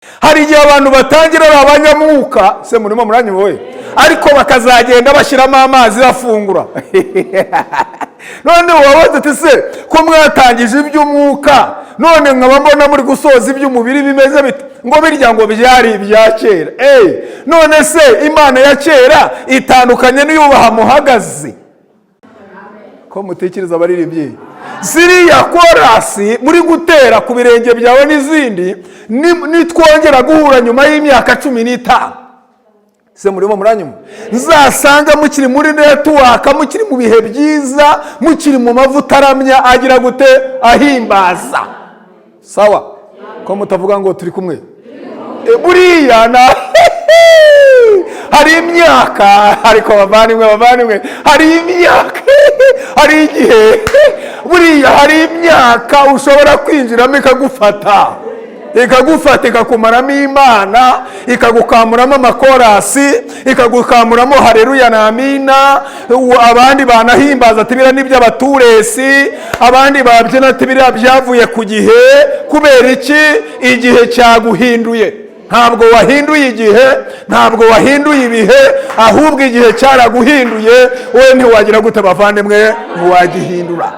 Hari igihe abantu batangira ari abanyamwuka, se murimo muranyuwe, ariko bakazagenda bashyiramo amazi bafungura. None wabaza uti: "Se ko mwatangije iby'umwuka, none nkaba mbona muri gusoza iby'umubiri, bimeze bite?" Ngo birya ngo byari ibya kera. None se Imana ya kera itandukanye n'iyubaha muhagaze? Ko mutekereza, abaririmbyi, ziriya korasi muri gutera ku birenge byawe n'izindi, nitwongera guhura nyuma y'imyaka 15, se murimo muranyuma, nzasanga mukiri muri network, mukiri mu bihe byiza, mukiri mu mavuta aramya, agira gute, ahimbaza. Sawa, ko mutavuga ngo turi kumwe? Buriya na hari imyaka, ariko bavandimwe, bavandimwe, hari imyaka, hari igihe, buriya hari imyaka ushobora kwinjiramo ikagufata, ikagufata, ikakumaramo Imana, ikagukamuramo amakorasi, ikagukamuramo hareruya na amina. Abandi banahimbaza ati: "Biriya ni iby'abaturesi." Abandi babyina ati: "Biriya byavuye ku gihe." Kubera iki? Igihe cyaguhinduye. Ntabwo wahinduye igihe, ntabwo wahinduye ibihe, ahubwo igihe cyaraguhinduye. Wowe ntiwagira gute, bavandimwe, ntiwagihindura.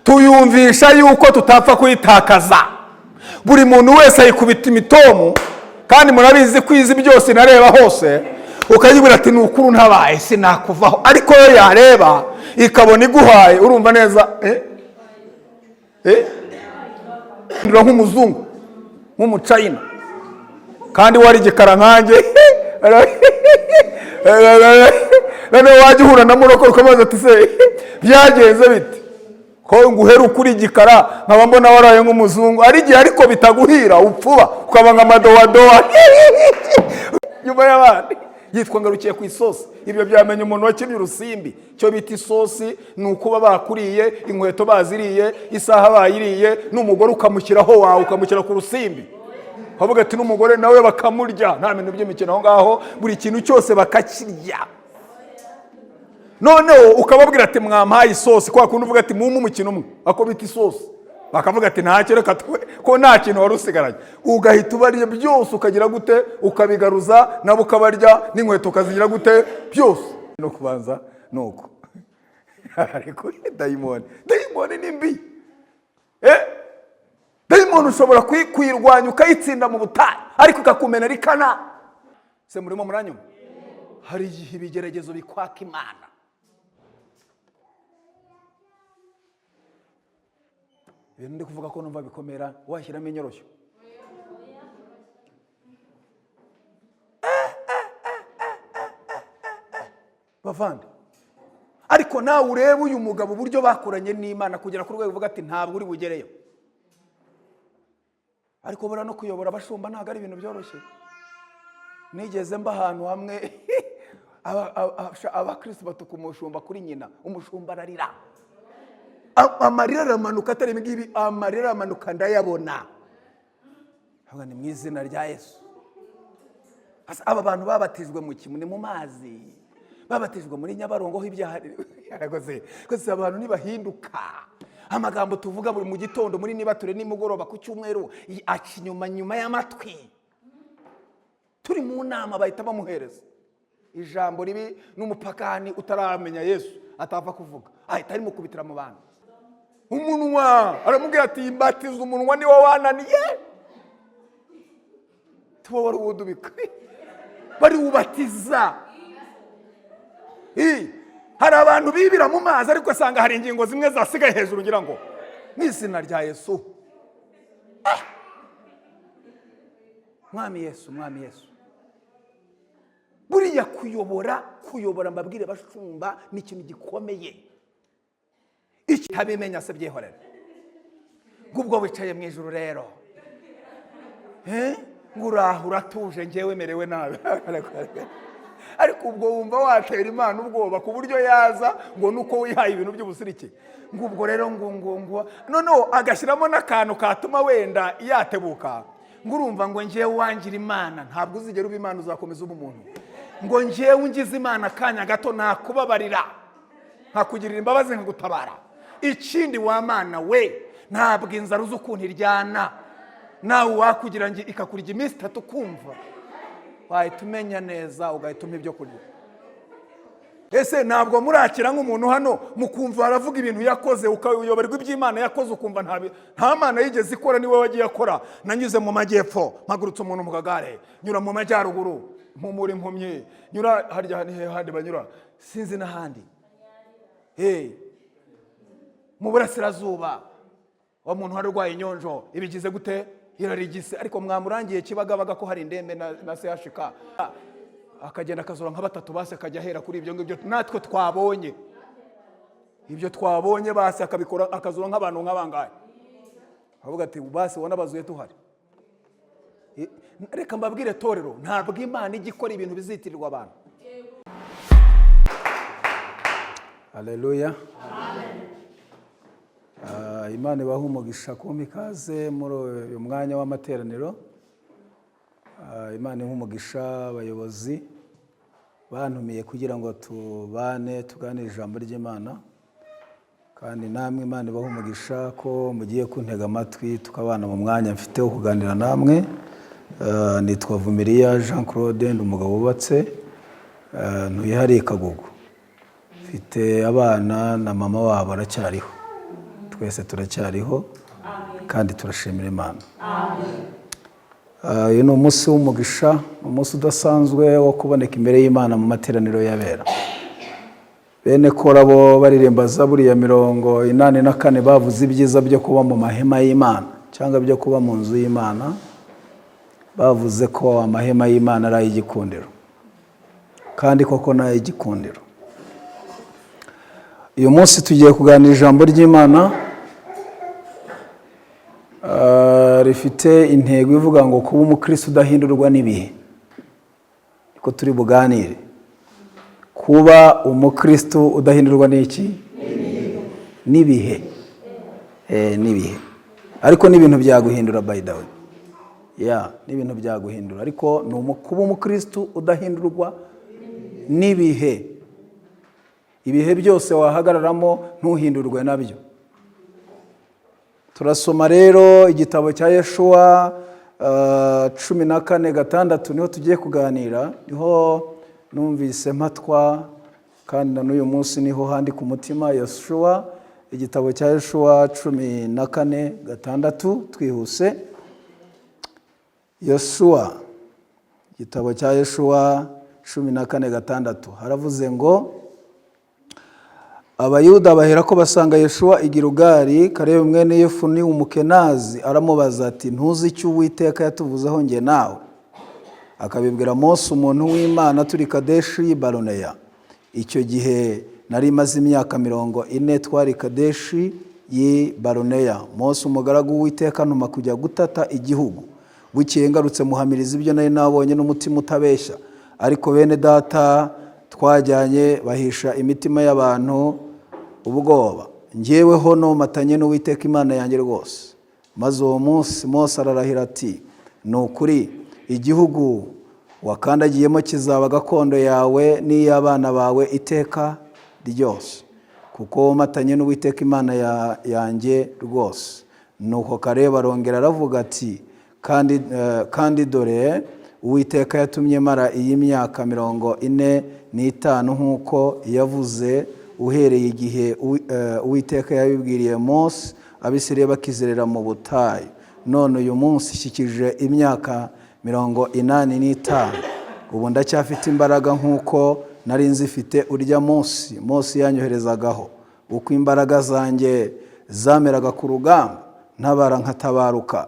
Tuyumvisha yuko tutapfa kuyitakaza. Buri muntu wese ayikubita imitomu, kandi murabizi ko izi byose, inareba hose. Ukayibwira ati: "Ni ukuri ntabaye sinakuvaho." Ariko yo yareba ikabona iguhaye, urumva neza, eh? Eh? Nk'umuzungu, nk'umucayina, kandi wari igikara nkanjye. Noneho wajya uhura na murokore, ukamubaza ati: "Se byagenze bite ko nguheruka uri igikara, nkaba mbona waraye nk'umuzungu?" Ari igihe ariko bitaguhira, upfuba ukaba nka madowadowa nyuma y'abandi. Yitwa ngarukiye ku isosi. Ibyo byamenya umuntu wakinnye urusimbi. Icyo bita isosi ni ukuba bakuriye, inkweto baziriye, isaha bayiriye, n'umugore ukamushyiraho wawe, ukamushyira ku rusimbi. Bavuga ati n'umugore nawe bakamurya, nta bintu by'imikino aho ngaho, buri kintu cyose bakakirya. Noneho ukababwira ati: "Mwampaye isosi." Kwa kundi uvuga ati: "Mumpe umukino umwe," ako bita isosi. Bakavuga ati: "Ntacyo, reka twe ko nta kintu wari usigaranye." Ugahita ubarya byose, ukagira gute, ukabigaruza, nabo ukabarya, n'inkweto ukazigira gute, byose no kubanza nuko. Ariko dayimoni, dayimoni ni mbi. Dayimoni ushobora kuyirwanya ukayitsinda mu butayu, ariko ikakumena rikana. Se murimo muranyuma? Hari igihe ibigeragezo bikwaka Imana. Ibintu ndi kuvuga ko numva bikomera, washyiramo inyoroshyo. Bavande, ariko nawe urebe uyu mugabo, uburyo bakoranye n'Imana kugera ku rwego uvuga ati: "Ntabwo uri bugereyo." Ariko buriya no kuyobora abashumba ntabwo ari ibintu byoroshye. Nigeze mba ahantu hamwe, abakristo batuka umushumba kuri nyina, umushumba ararira. Amarira aramanuka, atari ibi ngibi, amarira aramanuka ndayabona. Avuga ni mu izina rya Yesu. Aba bantu babatijwe mu kimwe mu mazi, babatijwe muri Nyabarongo ho ibyaha yarakoze rwose. Abantu ntibahinduka. Amagambo tuvuga buri mu gitondo, muri nibature, nimugoroba, ku cyumweru, aca inyuma nyuma y'amatwi. Turi mu nama bahita bamuhereza ijambo ribi, n'umupagani utaramenya Yesu atapfa kuvuga, ahita arimukubitira mu bantu. Umunwa, aramubwira ati: "Mbatiza umunwa niwo wananiye." Tuba wari uwudubika, bariwubatiza. Hari abantu bibira mu mazi, ariko asanga hari ingingo zimwe zasigaye hejuru, ngira ngo mu izina rya Yesu. Ah! Mwami Yesu, Mwami Yesu. Buriya kuyobora, kuyobora, mbabwire bashumba, ni ikintu gikomeye. Ikitabimenya se byihorere. Ngubwo wicaye mu ijuru rero, ngo uraho uratuje, ngewe merewe nabi. Ariko ubwo wumva watera Imana ubwoba ku buryo yaza ngo nuko wihaye ibintu by'ubusirike? Ngo ubwo rero ngo noneho agashyiramo n'akantu katuma wenda yatebuka, ngo urumva ngo ngewe wangira Imana. Ntabwo uzigera uba Imana, uzakomeza uba umuntu. Ngo ngewe ungize Imana akanya gato nakubabarira, nkakugirira imbabazi, nkagutabara. Ikindi wa Mana we, ntabwo inzara uzi ukuntu iryana. Nawe wakugira ngo ikakurya iminsi 3, kumva wahita umenya neza, ugahita umpa ibyo kurya. Ese ntabwo murakira nk'umuntu hano, mukumva aravuga ibintu yakoze, ukayoberwa iby'Imana yakoze, ukumva nta Mana yigeze ikora, niwe wagiye akora? Nanyuze mu majyepfo mpagurutse umuntu mu kagare, nyura mu majyaruguru mpumura impumyi, nyura harya ni hehe handi banyura, sinzi n'ahandi. Hey, mu burasirazuba wa muntu wari urwaye inyonjo ibigize gute, irarigise, ariko mwamurangiye Kibagabaga ko hari indembe na CHK, akagenda akazura nka batatu basi, akajya ahera kuri ibyo ngibyo natwe twabonye, ibyo twabonye basi akabikora, akazura nk'abantu nk'abangahe, avuga ati: "Basi wanabazuye tuhari." Reka mbabwire torero, ntabwo Imana ijya ikora ibintu bizitirirwa abantu. Haleluya. Imana ibahe umugisha kumpa ikaze muri uyu mwanya w'amateraniro. Imana ihe umugisha abayobozi bantumiye kugira ngo tubane, tuganire ijambo ry'Imana, kandi namwe Imana ibahe umugisha ko mugiye kuntega amatwi, tukabana mu mwanya mfite wo kuganira namwe. Nitwa Vumiriya Jean Claude, ndi umugabo wubatse, ntuye hariya i Kagugu, mfite abana na mama wabo aracyariho, twese turacyariho kandi turashimira Imana. Uyu ni umunsi w'umugisha, umunsi udasanzwe wo kuboneka imbere y'Imana mu materaniro y'abera. Bene Kora bo baririmba Zaburi ya 84, bavuze ibyiza byo kuba mu mahema y'Imana cyangwa byo kuba mu nzu y'Imana. Bavuze ko amahema y'Imana ari ay'igikundiro, kandi koko ni ay'igikundiro. Uyu munsi tugiye kuganira ijambo ry'Imana rifite intego ivuga ngo kuba umukristo udahindurwa n'ibihe. Niko turi buganire, kuba umukristo udahindurwa n'iki? N'ibihe. N'ibihe. Ariko n'ibintu byaguhindura, by the way, ya n'ibintu byaguhindura, ariko ni kuba umukristo udahindurwa n'ibihe. Ibihe byose wahagararamo ntuhindurwe nabyo. Turasoma rero igitabo cya Yeshuwa 14:6, niho tugiye kuganira, niho numvise mpatwa, kandi na n'uyu munsi niho handi ku mutima. Yeshuwa, igitabo cya Yeshuwa 14:6, twihuse. Yeshuwa, igitabo cya Yeshuwa 14:6, haravuze ngo: Abayuda bahera ko basanga Yeshuwa i Gilugali, Kalebu mwene Yefuni Umukenazi aramubaza ati: "Ntuzi icyo Uwiteka yatuvuzeho njye nawe, akabibwira Mose umuntu w'Imana turi Kadeshi Baruneya? Icyo gihe nari maze imyaka 40, twari Kadeshi y'i Baruneya. Mose umugaragu w'Uwiteka antuma kujya gutata igihugu. Bukeye ngarutse muhamiriza ibyo nari nabonye n'umutima utabeshya. Ariko bene data twajyanye bahisha imitima y'abantu ubwoba. Njyeweho nomatanye n'Uwiteka Imana yanjye rwose." Maze uwo munsi Mose ararahira ati: "Ni ukuri igihugu wakandagiyemo kizaba gakondo yawe n'iy'abana bawe iteka ryose, kuko womatanye n'Uwiteka Imana yanjye rwose." Nuko Kalebu arongera aravuga ati: Kandi dore Uwiteka yatumye mara iyi myaka 45 nk'uko yavuze, uhereye igihe Uwiteka yabibwiriye Mose, Abisirayeli bakizerera mu butayu. None uyu munsi ishyikije imyaka 85. Ubu ndacyafite imbaraga nk'uko nari nzifite urya munsi Mose yanyoherezagaho. Uko imbaraga zanjye zameraga ku rugamba, ntabara nkatabaruka,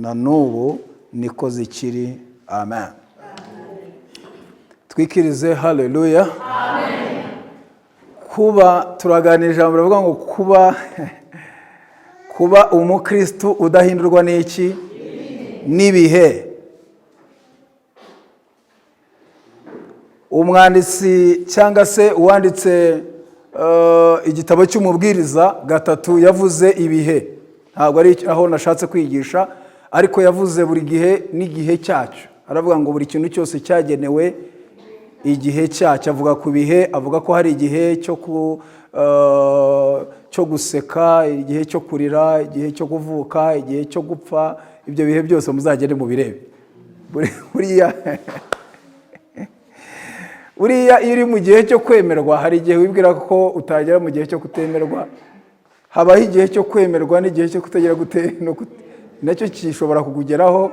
na n'ubu niko zikiri. Amen. Twikirize haleluya. Kuba turaganira ijambo rivuga ngo kuba umukristo udahindurwa n'iki? N'ibihe. Umwanditsi cyangwa se uwanditse igitabo cy'Umubwiriza 3 yavuze ibihe. Ntabwo ari aho nashatse kwigisha, ariko yavuze buri gihe n'igihe cyacyo. Aravuga ngo buri kintu cyose cyagenewe Igihe cyacyo. Avuga ku bihe, avuga ko hari igihe cyo guseka, igihe cyo kurira, igihe cyo kuvuka, igihe cyo gupfa. Ibyo bihe byose muzagende mubirebe. Buriya iyo uri mu gihe cyo kwemerwa, hari igihe wibwira ko utagera mu gihe cyo kutemerwa. Habaho igihe cyo kwemerwa n'igihe cyo kutagira gute no nacyo gishobora kukugeraho.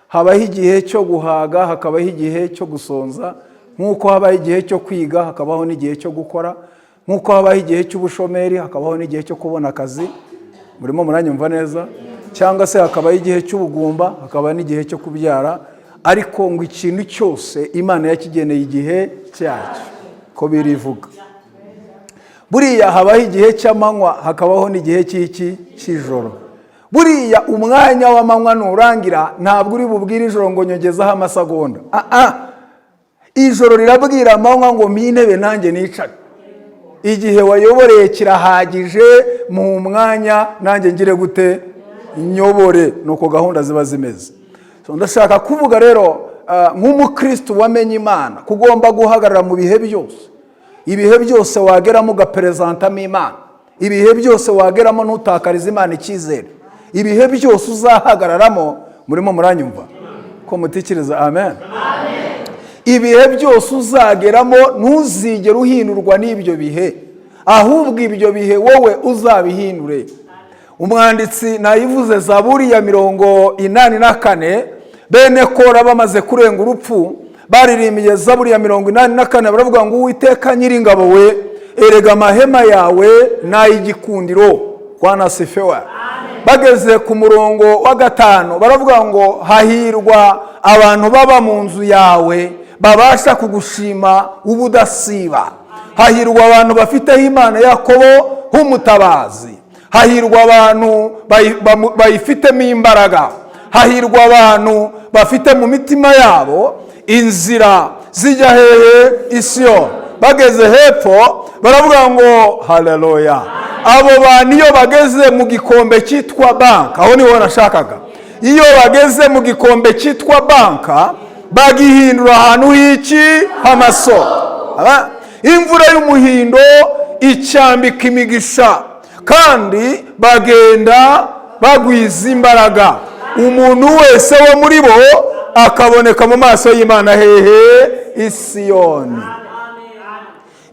Habaho igihe cyo guhaga, hakabaho igihe cyo gusonza. Nk'uko habaho igihe cyo kwiga, hakabaho n'igihe cyo gukora. Nk'uko habaho igihe cy'ubushomeri, hakabaho n'igihe cyo kubona akazi. Murimo muranyumva neza? Cyangwa se hakabaho igihe cy'ubugumba, hakaba n'igihe cyo kubyara. Ariko ngo ikintu cyose Imana yakigeneye igihe cyacyo, ko birivuga. Buriya habaho igihe cy'amanywa, hakabaho n'igihe cy'iki? Cy'ijoro. Buriya umwanya w'amanywa nurangira, ntabwo uri bubwire ijoro ngo nyongezaho amasegonda. Ah ah, ijoro rirabwira amanywa ngo mpa intebe nanjye nicare, igihe wayoboreye kirahagije, mu mwanya nanjye ngire gute? Nyobore. Nuko gahunda ziba zimeze. So, ndashaka kuvuga rero, nk'umukristo wamenye Imana, kugomba guhagarara mu bihe byose. Ibihe byose wageramo ugaperezantamo Imana, ibihe byose wageramo ntutakarize Imana icyizere, ibihe byose uzahagararamo. Murimo muranyumva ko mutikiriza amen? Ibihe byose uzageramo, ntuzigere uhindurwa n'ibyo bihe, ahubwo ibyo bihe wowe uzabihindure. Umwanditsi nayivuze, Zaburi ya 84. Bene Kora bamaze kurenga urupfu baririmbiye Zaburi ya 84, baravuga ngo: "Uwiteka Nyiringabo we, erega amahema yawe ni ay'igikundiro." Bwana asifiwe. Bageze ku murongo wa 5 baravuga ngo: "Hahirwa abantu baba mu nzu yawe, babasha kugushima ubudasiba. Hahirwa abantu bafiteho Imana Yakobo h'umutabazi. Hahirwa abantu bayifitemo imbaraga. Hahirwa abantu bafite mu mitima yabo inzira zijya hehe? Isiyoni." Bageze hepfo baravuga ngo haleluya. Abo bantu iyo bageze mu gikombe cyitwa Baka, aho niho nashakaga, iyo bageze mu gikombe cyitwa Baka bagihindura ahantu h'iki? H'amasoko. Imvura y'umuhindo icyambika imigisha, kandi bagenda bagwiza imbaraga. Umuntu wese wo muri bo akaboneka mu maso y'Imana hehe? Isiyoni.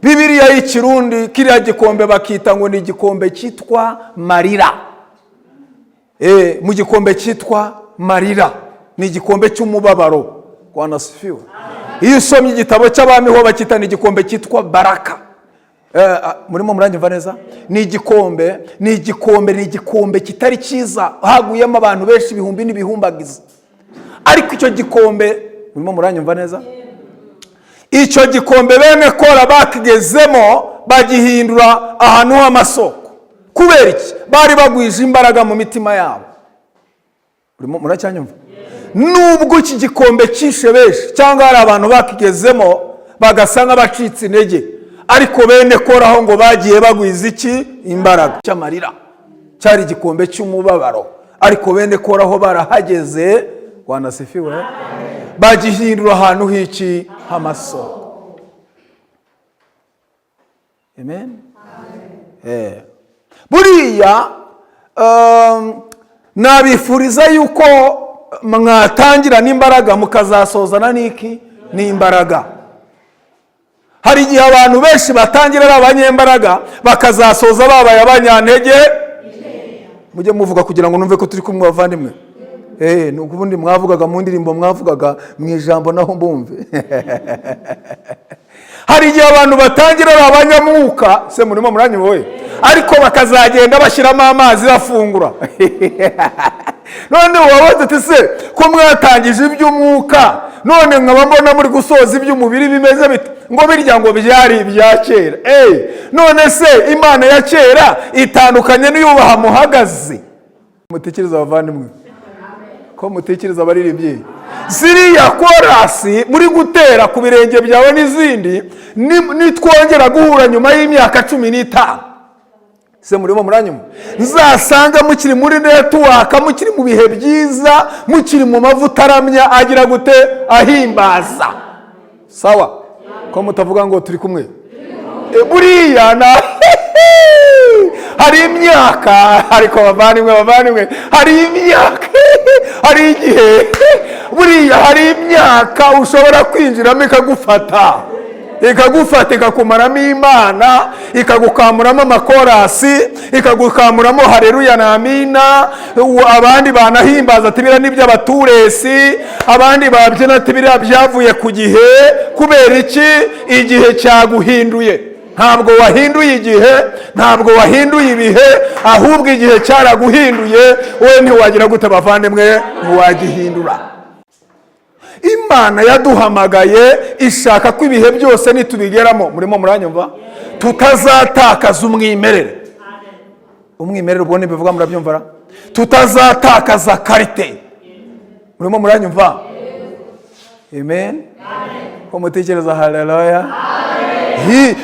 Bibiliya y'Ikirundi, kiriya gikombe bakita ngo ni igikombe cyitwa Marira. Mu gikombe cyitwa Marira ni igikombe cy'umubabaro. Bwana asifiwe. Iyo usomye igitabo cy'Abami ho bakita ni igikombe cyitwa Baraka. Murimo muranyumva neza? Ni igikombe kitari cyiza, haguyemo abantu benshi, ibihumbi n'ibihumbagiza. Ariko icyo gikombe, murimo muranyumva neza, icyo gikombe bene Kora bakigezemo bagihindura ahantu h'amasoko. Kubera iki? Bari bagwije imbaraga mu mitima yabo. Urimo muracyanyumva? Nubwo iki gikombe cyishe benshi, cyangwa hari abantu bakigezemo bagasa nk'abacitse intege, ariko bene Koraho ngo bagiye bagwiza iki? Imbaraga. Cy'amarira, cyari igikombe cy'umubabaro, ariko bene Koraho barahageze, Bwana asifiwe, bagihindura ahantu h'iki? H'amasoko. Amen. Buriya nabifuriza yuko mwatangira n'imbaraga, mukazasozana n'iki? N'imbaraga. Hari igihe abantu benshi batangira ari abanyembaraga, bakazasoza babaye abanyantege. Mujye muvuga kugira ngo numve ko turi kumwe, bavandimwe. Ni ubundi mwavugaga mu ndirimbo, mwavugaga mu ijambo naho mbumve. Hari igihe abantu batangira ari abanyamwuka, se murimo muranyuma, ariko bakazagenda bashyiramo amazi bafungura. None wabaza ati: "Se ko mwatangije iby'umwuka, none nkaba mbona muri gusoza iby'umubiri, bimeze bite?" Ngo birya ngo byari ibya kera. None se Imana ya kera itandukanye n'iyubaha muhagaze? Mutekereza, abavandimwe, ko mutekereza abaririmbyi, ziriya korasi muri gutera ku birenge byawe n'izindi, nitwongera guhura nyuma y'imyaka 15, se murimo muranyuma, nzasanga mukiri muri network, mukiri mu bihe byiza, mukiri mu mavuta aramya, agira gute? Ahimbaza. Sawa. Ko mutavuga ngo turi kumwe? Buriya na hari imyaka, ariko bavandimwe, bavandimwe, hari imyaka, hari igihe, buriya hari imyaka ushobora kwinjiramo ikagufata, ikagufata, ikakumaramo Imana, ikagukamuramo amakorasi, ikagukamuramo hareruya na amina. Abandi banahimbaza ati biriya ni iby'abaturesi, abandi babyina ati biriya byavuye ku gihe. Kubera iki? Igihe cyaguhinduye. Ntabwo wahinduye igihe, ntabwo wahinduye ibihe, ahubwo igihe cyaraguhinduye. Wowe ntiwagira gute, bavandimwe? Ntiwagihindura. Imana yaduhamagaye ishaka ko ibihe byose nitubigeramo, murimo muranyumva, tutazatakaza umwimerere. Umwimerere ubwo ntibivuga, murabyumva ra? Tutazatakaza qualité. Murimo muranyumva? Amen. Ko mutekereza haleluya?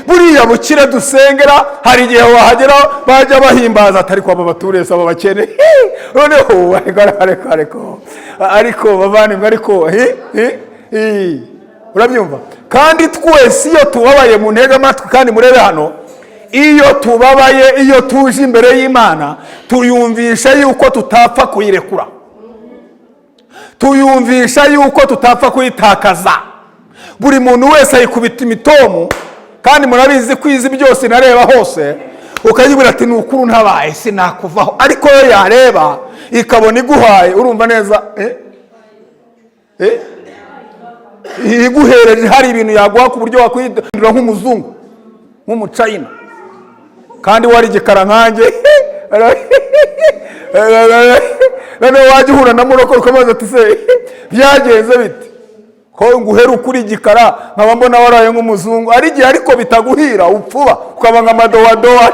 Buriya bukire dusengera, hari igihe wahagera bajya bahimbaza atari ko aba baturese, aba bakene. Noneho ariko, ariko, ariko, ariko bavandimwe, ariko hi, hi, hi. Urabyumva? Kandi twese iyo tubabaye, mu ntege amatwi kandi murebe hano, iyo tubabaye, iyo tuje imbere y'Imana, tuyumvisha yuko tutapfa kuyirekura, tuyumvisha yuko tutapfa kuyitakaza. Buri muntu wese ayikubita imitomu, kandi murabizi ko izi byose, inareba hose. Ukayibwira ati ni ukuri ntabaye sinakuvaho, ariko yo yareba ikabona iguhaye, urumva neza, eh? Eh? Iguhereje, hari ibintu yaguha ku buryo wakwihindura nk'umuzungu, nk'umucayina, kandi wari igikara nkanjye. Noneho wajya uhura na murokore ukamubaza ati se byagenze bite ko nguheruka uri igikara, nkaba mbona waraye nk'umuzungu? Ari igihe ariko bitaguhira, upfuba ukaba nka madowadowa,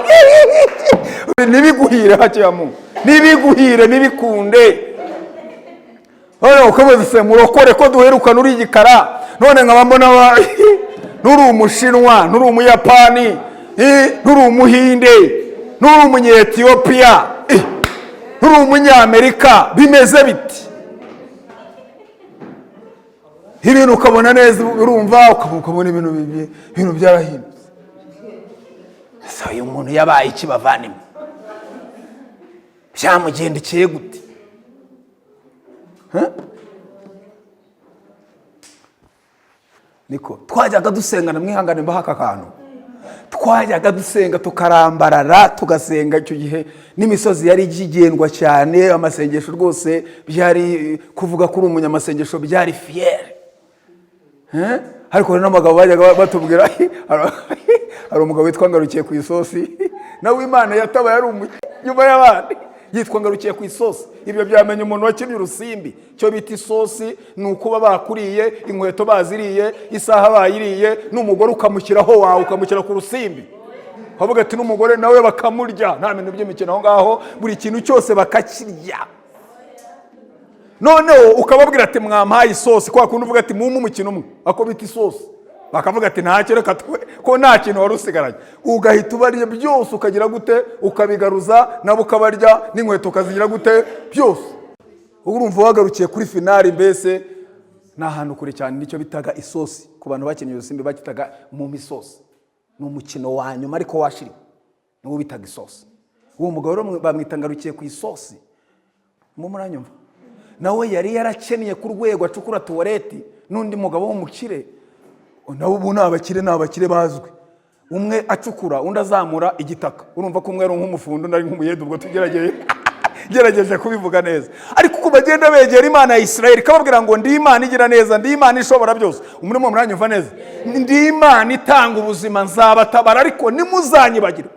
ntibiguhire hakeya mu ntibiguhire, ntibikunde. Noneho ukamubaza se murokore, ko duherukana uri igikara, none nkaba mbona nturi umushinwa, nturi umuyapani, nturi umuhinde, nturi umunyetiyopiya, nturi umunyamerika, bimeze biti? Ibintu ukabona neza, urumva, ukabona ibintu byarahindutse. Ese uyu muntu yabaye iki, bavandimwe? Byamugendekeye gute? Huh? Niko twajyaga dusengana, mwihangane mbaha aka kantu. Twajyaga dusenga tukarambarara, tugasenga. Icyo gihe n'imisozi yari ikigendwa cyane, amasengesho rwose byari kuvuga ko uri umunyamasengesho byari fierté. Eh? Ariko hari n'abagabo bajyaga batubwira, hari umugabo witwa Ngarukiye ku Isosi, nawe Imana yatabaye ari nyuma y'abandi, yitwa Ngarukiye ku Isosi. Ibyo byamenya umuntu wakinnye urusimbi. Icyo bita isosi ni ukuba bakuriye, inkweto baziriye, isaha bayiriye, n'umugore ukamushyiraho wawe, ukamushyira ku rusimbi, bavuga ati n'umugore nawe bakamurya, nta bintu by'imikino aho ngaho, buri kintu cyose bakakirya. Noneho ukababwira ati mwampaye isosi, kwa kundi uvuga ati mumpe umukino umwe, ako bita isosi, bakavuga ati ntacyo, reka twe ko nta kintu wari usigaranye. Ugahita ubarya byose, ukagira gute, ukabigaruza, nabo ukabarya, n'inkweto ukazigira gute, byose. Urumva wagarukiye kuri finale, mbese ni ahantu kure cyane. Nicyo bitaga isosi ku bantu bakinnye urusimbi, bakitaga mu misosi. Ni umukino wa nyuma ariko washiriwe, niwo bitaga isosi. Uwo mugabo rero bamwita Ngarukiye ku Isosi, mu muranyumva? Nawe yari yarakennye ku rwego acukura toilette n'undi mugabo w'umukire. Nabo ubu ni abakire, ni abakire bazwi. Umwe acukura, undi azamura igitaka. Urumva ko umwe ari nk'umufundi, undi ari nk'umuyede. Ubwo tugerageye gerageje kubivuga neza. Ariko uko bagenda begera Imana ya Isirayeli, ikababwira ngo ndi Imana igira neza, ndi Imana ishobora byose. Umurimo, muranyumva neza? Ndi Imana itanga ubuzima, nzabatabara, ariko nimuzanyibagirwe,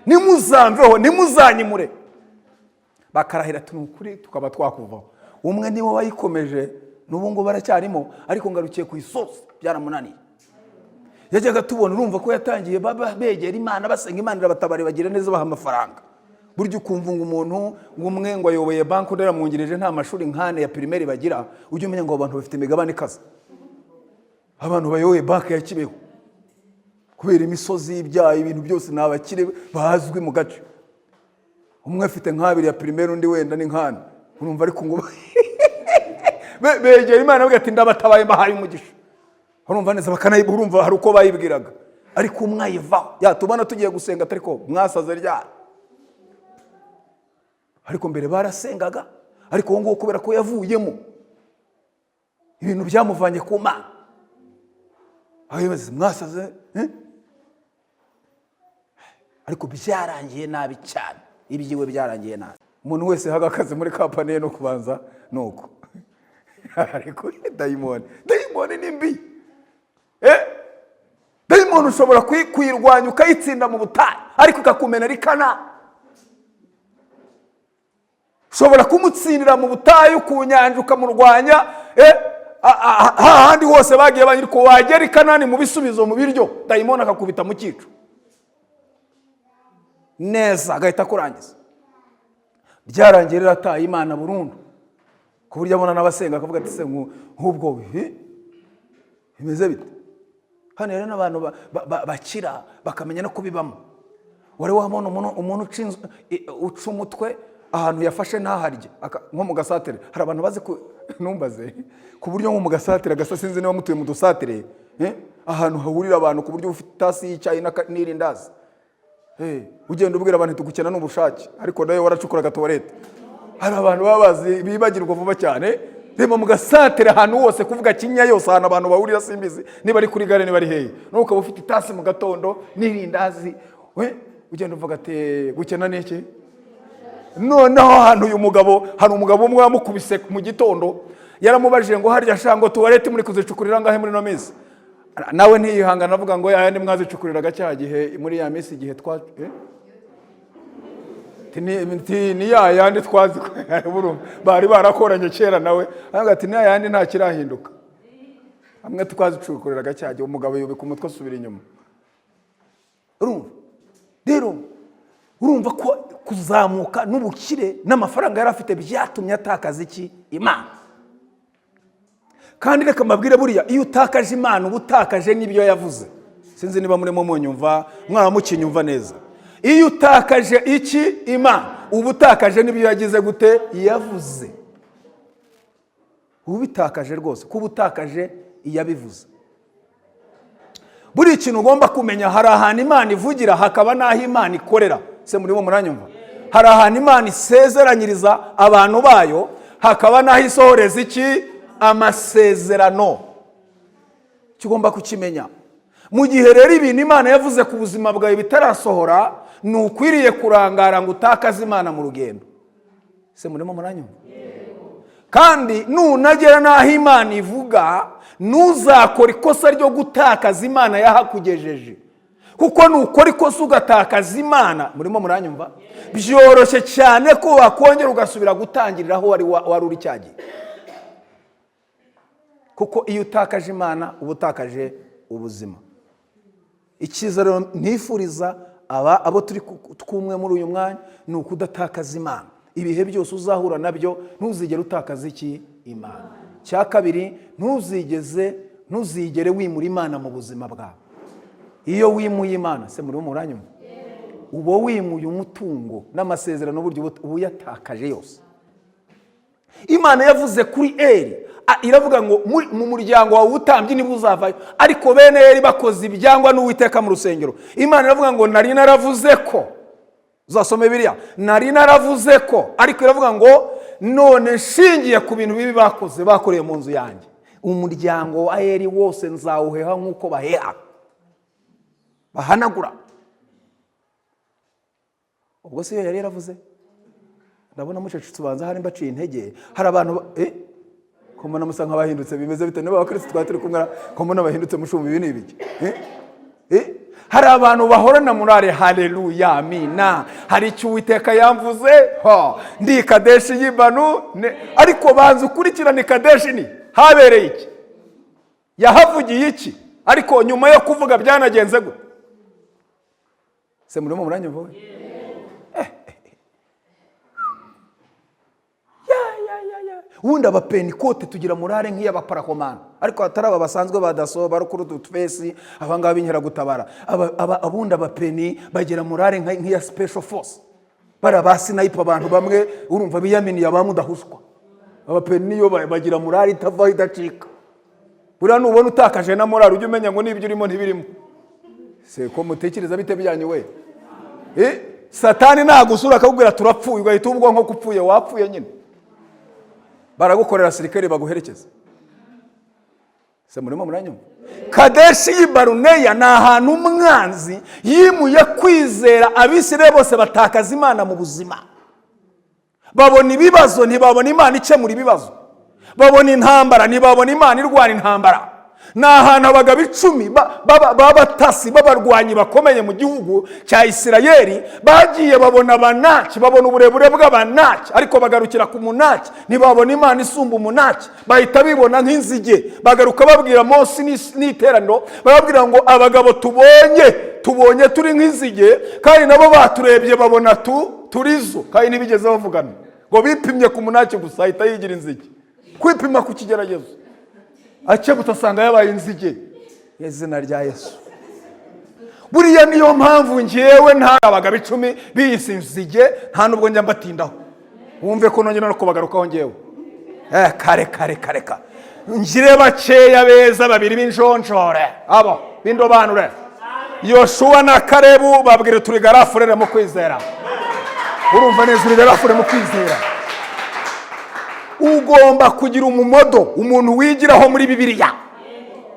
nimuzamveho, nimuzanyimure. Bakarahira ati ni ukuri tukaba twakuvaho. Umwe niwe wayikomeje, n'ubu ngubu aracyarimo, ariko Ngarukiye ku Isosi byaramunaniye. Yajyaga tubona, urumva ko yatangiye baba begera Imana, basenga, Imana irabatabara, bagira neza, baha amafaranga. Burya ukumva ngo umuntu ngo umwe ngo ayoboye banki, undi aramwungirije, nta mashuri nk'ane ya primaire bagira, ujye umenya ngo abo bantu bafite imigabane ikaze. Abantu bayoboye banki ya Kibeho, kubera imisozi, ibyaha, ibintu byose, ni abakire bazwi mu gace. Umwe afite nk'abiri ya primaire, undi wenda ni nk'ane, urumva? Ariko ngo begera Imana bavuga ati ndabatabaye, mbahaye umugisha. Urumva neza, bakanayibwira, urumva hari uko bayibwiraga, ariko umwe ayivaho. Yatubona tugiye gusenga, atari ko mwasaze ryari? Ariko mbere barasengaga. Ariko uwo nguwo, kubera ko yavuyemo, ibintu byamuvanye ku Mana, aho yibaza mwasaze, eh? Ariko byarangiye nabi cyane, ibyiwe byarangiye nabi. Umuntu wese yahaga akazi muri company ye no kubanza nuko. Ariko dayimoni, dayimoni ni mbi, eh? Dayimoni ushobora kuyirwanya ukayitsinda mu butayu, ariko ikakumena rikana. Ushobora kumutsindira mu butayu, ku nyanja ukamurwanya, hahandi hose bagiye banyiri, ko wagera i Kanani mu bisubizo, mu biryo, dayimoni akakubita mu cyico neza, agahita akurangiza. Byarangiye rero ataye Imana burundu, ku buryo abona n'abasenga akavuga ati: "Se nk'ubwo bimeze bite?" Hano rero n'abantu bakira bakamenya no kubibamo. Wari wabona umuntu uca umutwe ahantu yafashe ntaharye, nko mu gasatere? Hari abantu bazi ku numbaze, ku buryo nko mu gasatere gasa, sinzi niba mutuye mu dusatere, ahantu hahurira abantu, ku buryo ufite itasi y'icyayi n'irindazi. Ugenda ubwira abantu tugukena n'ubushake, ariko nawe waracukuraga toilette. Hari abantu baba bazi bibagirwa vuba cyane. Reba mu gasatere, ahantu hose, kuvuga Kinyinya yose, ahantu abantu bahurira, simbizi niba ari kuri gare, niba ari hehe, nuko ukaba ufite itasi mu gatondo n'irindazi, we ugenda uvuga ati: "Gukena ni iki?" Noneho ahantu uyu mugabo, hari umugabo umwe wamukubise mu gitondo, yaramubajije ngo: "Harya sha, ngo toilette muri kuzicukurira ngahe muri ino minsi?" Nawe ntiyihangana, avuga ngo: "Yayandi mwazicukuriraga cya gihe, muri ya minsi, igihe twa Ti ni ya yandi twazi." Urumva, bari barakoranye kera, nawe aravuga ati: "Ni ya yandi, nta kirahinduka, hamwe twazicukuriraga cya gihe." Umugabo yubika umutwe, asubira inyuma. Urumva rero, urumva ko kuzamuka n'ubukire n'amafaranga yari afite byatumye atakaza iki? Imana. Kandi reka mbabwire, buriya iyo utakaje Imana, uba utakaje n'ibyo yavuze. Sinzi niba murimo munyumva, mwaba mukinyumva neza. Iyo utakaje iki? Imana, uba utakaje n'ibyo yagize gute? Yavuze. Uba ubitakaje rwose, kuba utakaje iyabivuze. Buriya ikintu ugomba kumenya, hari ahantu Imana ivugira, hakaba n'aho Imana ikorera. Se murimo muranyumva? Hari ahantu Imana isezeranyiriza abantu bayo, hakaba n'aho isohoreza iki? Amasezerano. Icyo ugomba kukimenya, mu gihe rero ibintu Imana yavuze ku buzima bwawe bitarasohora, ntukwiriye kurangara ngo utakaze Imana mu rugendo. Se murimo muranyumva? Kandi nunagera n'aho Imana ivuga, ntuzakore ikosa ryo gutakaza Imana yahakugejeje, kuko nukora ikosa ugatakaza Imana, murimo muranyumva, byoroshye cyane ko wakongera ugasubira gutangirira aho wari uri cya gihe, kuko iyo utakaje Imana, uba utakaje ubuzima. Icyiza rero nifuriza aba abo turi twumwe muri uyu mwanya ni ukudatakaza Imana. Ibihe byose uzahura nabyo, ntuzigere utakaza iki? Imana. Cya kabiri, ntuzigere wimura Imana mu buzima bwawe. Iyo wimuye Imana, se muri muranyumva, uba wimuye umutungo n'amasezerano, buryo uba uyatakaje yose. Imana yavuze kuri Eri, iravuga ngo: "Mu muryango wawe ubutambyi niba uzavayo." Ariko bene Eri bakoze ibyangwa n'Uwiteka mu rusengero. Imana iravuga ngo: "Nari naravuze ko." Uzasome biriya, "Nari naravuze ko", ariko iravuga ngo: "None nshingiye ku bintu bibi bakoze, bakoreye mu nzu yanjye, umuryango wa Eri wose nzawuheha nk'uko baheha, bahanagura." Ubwo se iyo yari yaravuze? Ndabona mucecetse, ubanza hari mbaciye intege. Hari abantu ko mbona musa nk'abahindutse, bimeze bite? Niba abakristo twari turi kumwe, ko mbona bahindutse, mushumba, ibi ni ibiki? Eh? Eh? Hari abantu bahorana morale: "Haleluya, amina, hari icyo Uwiteka yamvuze, ho ndi Kadeshi y'Ibanu." Ariko banza ukurikirane, Kadeshi ni habereye iki? Yahavugiye iki? Ariko nyuma yo kuvuga byanagenze gute? Se murimo muranyumva we? Ya, ya, ya, ya. Ubundi abapenikote tugira morale nk'iy'abaparakomana, ariko atari aba basanzwe ba DASSO, barukuru, dutwesi, abangaba b'inkeragutabara. Abundi abapeni bagira morale nk'iya special force, bariya ba sniper, abantu bamwe urumva biyaminiye aba mudahushwa. Abapeni niyo bagira morale itavaho, idacika. Buriya nubona utakaje na morale, ujye umenya ngo n'ibyo urimo ntibirimo. Se ko mutekereza bite byanyu we? Satani nagusura akakubwira turapfuye, ugahita ubwo nko upfuye, wapfuye nyine. Baragukorera sirikeri baguherekeza. Se murimo muranyumva? Kadeshi y'i Baruneya ni ahantu umwanzi yimuye kwizera. Abisirayeli bose batakaza Imana mu buzima, babona ibibazo ntibabona Imana ikemura ibibazo, babona intambara ntibabona Imana irwana intambara. Ni ahantu abagabo 10 b'abatasi, b'abarwanyi bakomeye mu gihugu cya Isirayeli bagiye, babona Abanaki, babona uburebure bw'Abanaki, ariko bagarukira ku Munaki, ntibabona Imana isumba Umunaki. Bahita bibona nk'inzige, bagaruka babwira Mose n'iteraniro, barababwira ngo abagabo tubonye, tubonye turi nk'inzige, kandi nabo baturebye babona turizo, kandi ntibigeze bavugana. Ngo bipimye ku Munaki gusa, ahita yigira inzige. Kwipima ku kigeragezo, akebutse asanga yabaye inzige. Izina rya Yesu. Buriya niyo mpamvu ngewe nta abagabo 10 biyise inzige, nta nubwo njya mbatindaho. Wumve ko nongera no kubagarukaho ngewe. Kare kare kare ka ngire bakeya beza, babiri b'injonjore, abo b'indobanure, Yoshuwa na Karebu. Babwire turi grand frère mu kwizera. Urumva neza, uri grand frère mu kwizera. Ugomba kugira umumodel, umuntu wigiraho muri Bibiliya.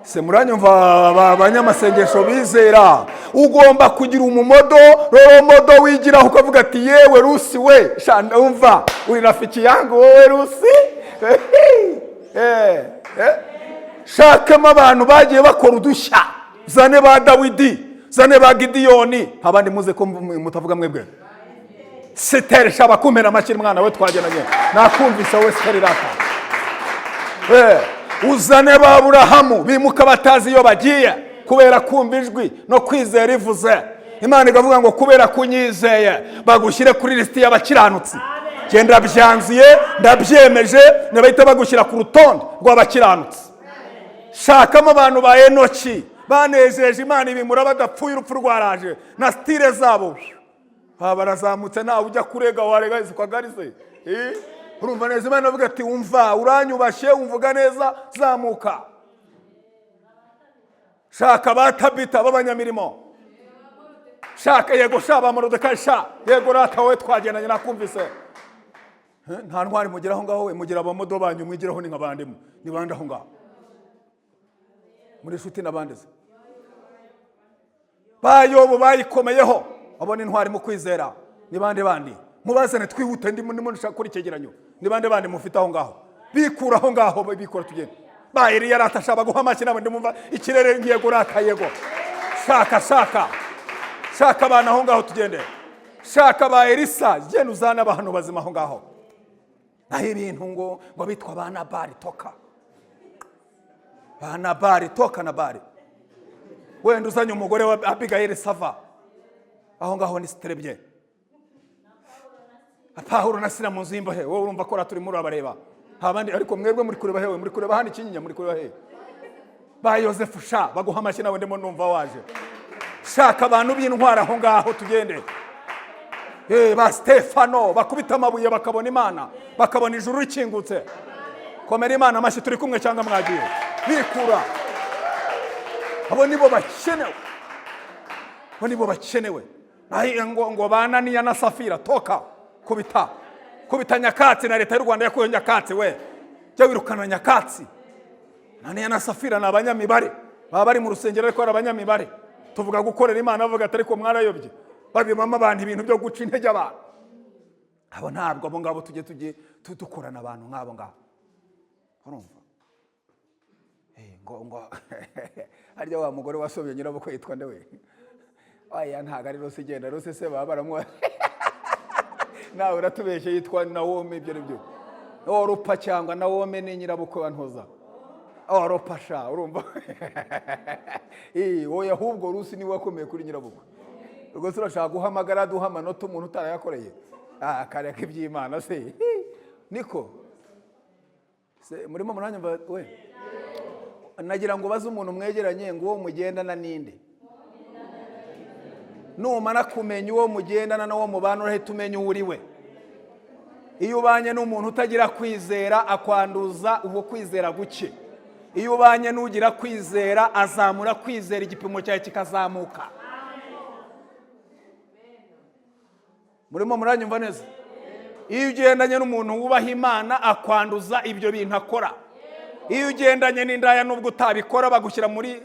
Se muranyumva, abanyamasengesho bizera? Ugomba kugira umumodel, role model wigiraho, ukavuga ati: "Yewe Rusi we, sha umva, uri rafiki yangu wowe Rusi." Shakamo abantu bagiye bakora udushya, zane ba Dawidi, zane ba Gidiyoni. Abandi muze ko mutavuga mwebwe. Sitere shaba kumpera amashyi, mwana we twagenanye, nakumvise wowe Siteri rata. Uzane ba Burahamu bimuka batazi iyo bagiye kubera kumva ijwi no kwizera ivuze. Imana ikavuga ngo kubera kunyizeye bagushyire kuri lisiti y'abakiranutsi. Genda, byanzuye, ndabyemeje, ntibahita bagushyira ku rutonde rw'abakiranutsi. Shakamo abantu ba Enoki banejeje Imana, ibimura badapfuye, urupfu rwaraje na style zabo. Baba barazamutse, ntawe ujya kurega, warega kagari se. Urumva neza, Imana avuga ati: "Wumva uranyubashye, umvuga neza, zamuka." Shaka ba Tabita b'abanyamirimo, shaka, yego sha, ba Morodekayi sha, yego rata wowe twagendanye, nakumvise. Nta ntwari mugera aho ngaho we? Mugira abamodel banyu mwigiraho ni nk'abandimo, ni bande aho ngaho muri inshuti n'abandi se? Ba Yobu bayikomeyeho, abo ni intwari mu kwizera. Ni bande bandi? Mubazane twihute, ndimo ndimo nshaka gukora icyegeranyo. Ni bande bandi mufite aho ngaho? Bikura aho ngaho, bikura tugende. Ba Eliya rata shaba guha amashyi nabo, ndimumva ikirere. Ngiye rata, yego, shaka, shaka, shaka abantu aho ngaho tugende. Shaka ba Elisa, genda uzane abantu bazima aho ngaho. Naho ibintu ngo bitwa ba Nabari, toka ba Nabari, toka Nabari. Wenda uzanye umugore wa Abigayeli, ça va, aho ngaho ni siterebye. Pawulo na Sila mu nzu y'imbohe, wowe urumva ko turimo urabareba abandi, ariko mwebwe muri kureba hewe? Muri kureba hano ikinyinya, muri kureba hewe? Ba Yosefu sha, baguha amashyi nawe, ndimo numva waje. Shaka abantu b'intwari aho ngaho tugende. Ba Stefano bakubita amabuye bakabona Imana, bakabona ijuru rikingutse. Komera Imana amashyi. Turi kumwe cyangwa mwagiye? Bikura, abo nibo bakenewe, abo nibo bakenewe. Naho ngo ba Ananiya na Safira, toka, kubita, kubita nyakatsi. Na leta y'u Rwanda yakuyeho nyakatsi we, jya wirukana nyakatsi. Ananiya na Safira ni abanyamibare, baba bari mu rusengero ariko ari abanyamibare. Tuvuga gukorera Imana, bavuga ati ariko mwarayobye, babibamo abantu ibintu byo guca intege abantu. Abo ntabwo, abo ngabo tujye dukorana abantu nk'abo ngabo. Urumva? Ngo harya wa mugore wasobye nyirabukwe yitwa nde we? Oya, ntabwo ari Rose. Igenda Rose se baba baramuha, nawe uratubeshye, yitwa Nawome. Ibyo ni byo Orupa cyangwa Nawome ni nyirabukwe wa Ntoza Orupa sha. Urumva? Oya, ahubwo Rusi niwe wakomeye kuri nyirabukwe. Ubwo se urashaka guhamagara duha amanota umuntu utarayakoreye? Ah, kareka iby'Imana se niko se murimo muranyumva we? Nagira ngo baze umuntu mwegeranye ngo uwo mugendana ninde. Numara kumenya uwo mugendana n'uwo mubana, urahita umenya uwo uri we. Iyo ubanye n'umuntu utagira kwizera, akwanduza uwo kwizera guke. Iyo ubanye n'ugira kwizera, azamura kwizera, igipimo cyawe kikazamuka. Murimo muranyumva neza? Iyo ugendanye n'umuntu wubaha Imana, akwanduza ibyo bintu akora. Iyo ugendanye n'indaya, nubwo utabikora bagushyira muri,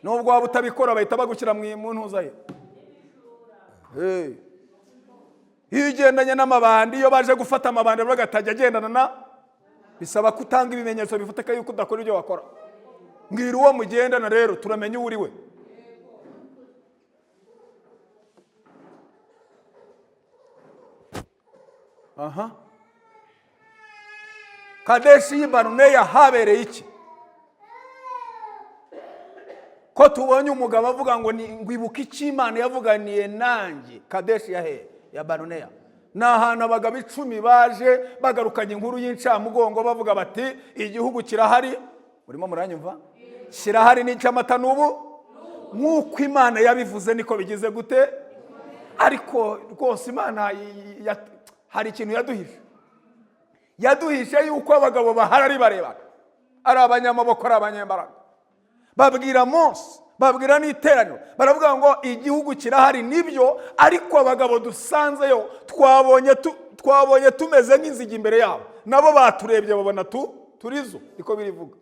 nubwo waba utabikora bahita bagushyira mu ntuza ye. Hey. Iyo ugendanye n'amabandi, iyo baje gufata amabandi bagatajya agendana na, bisaba ko utanga ibimenyetso bifatika yuko udakora ibyo wakora. Mbwira uwo mugendana rero, turamenya uwo uri we. Aha Kadeshi y'i habereye iki? Ko tubonye umugabo avuga ngo ngwibuke icyo Imana yavuganiye nanjye. Kadeshi ya hehe? Ya Baruneya. Ni ahantu abagabo 10 baje bagarukanye inkuru y'incamugongo, bavuga bati igihugu kirahari. Murimo muranyumva? Kirahari n'icy'amata n'ubu, nk'uko Imana yabivuze niko bigize gute. Ariko rwose Imana hari ikintu yaduhishe, yaduhishe yuko abagabo bahari ari barebana, ari abanyamaboko, ari abanyembaraga. Babwira Mose, babwira n'iteraniro, baravuga ngo igihugu kirahari nibyo, ariko abagabo dusanzeyo twabonye tumeze nk'inzige imbere yabo, nabo baturebye babona turizo, niko birivuga.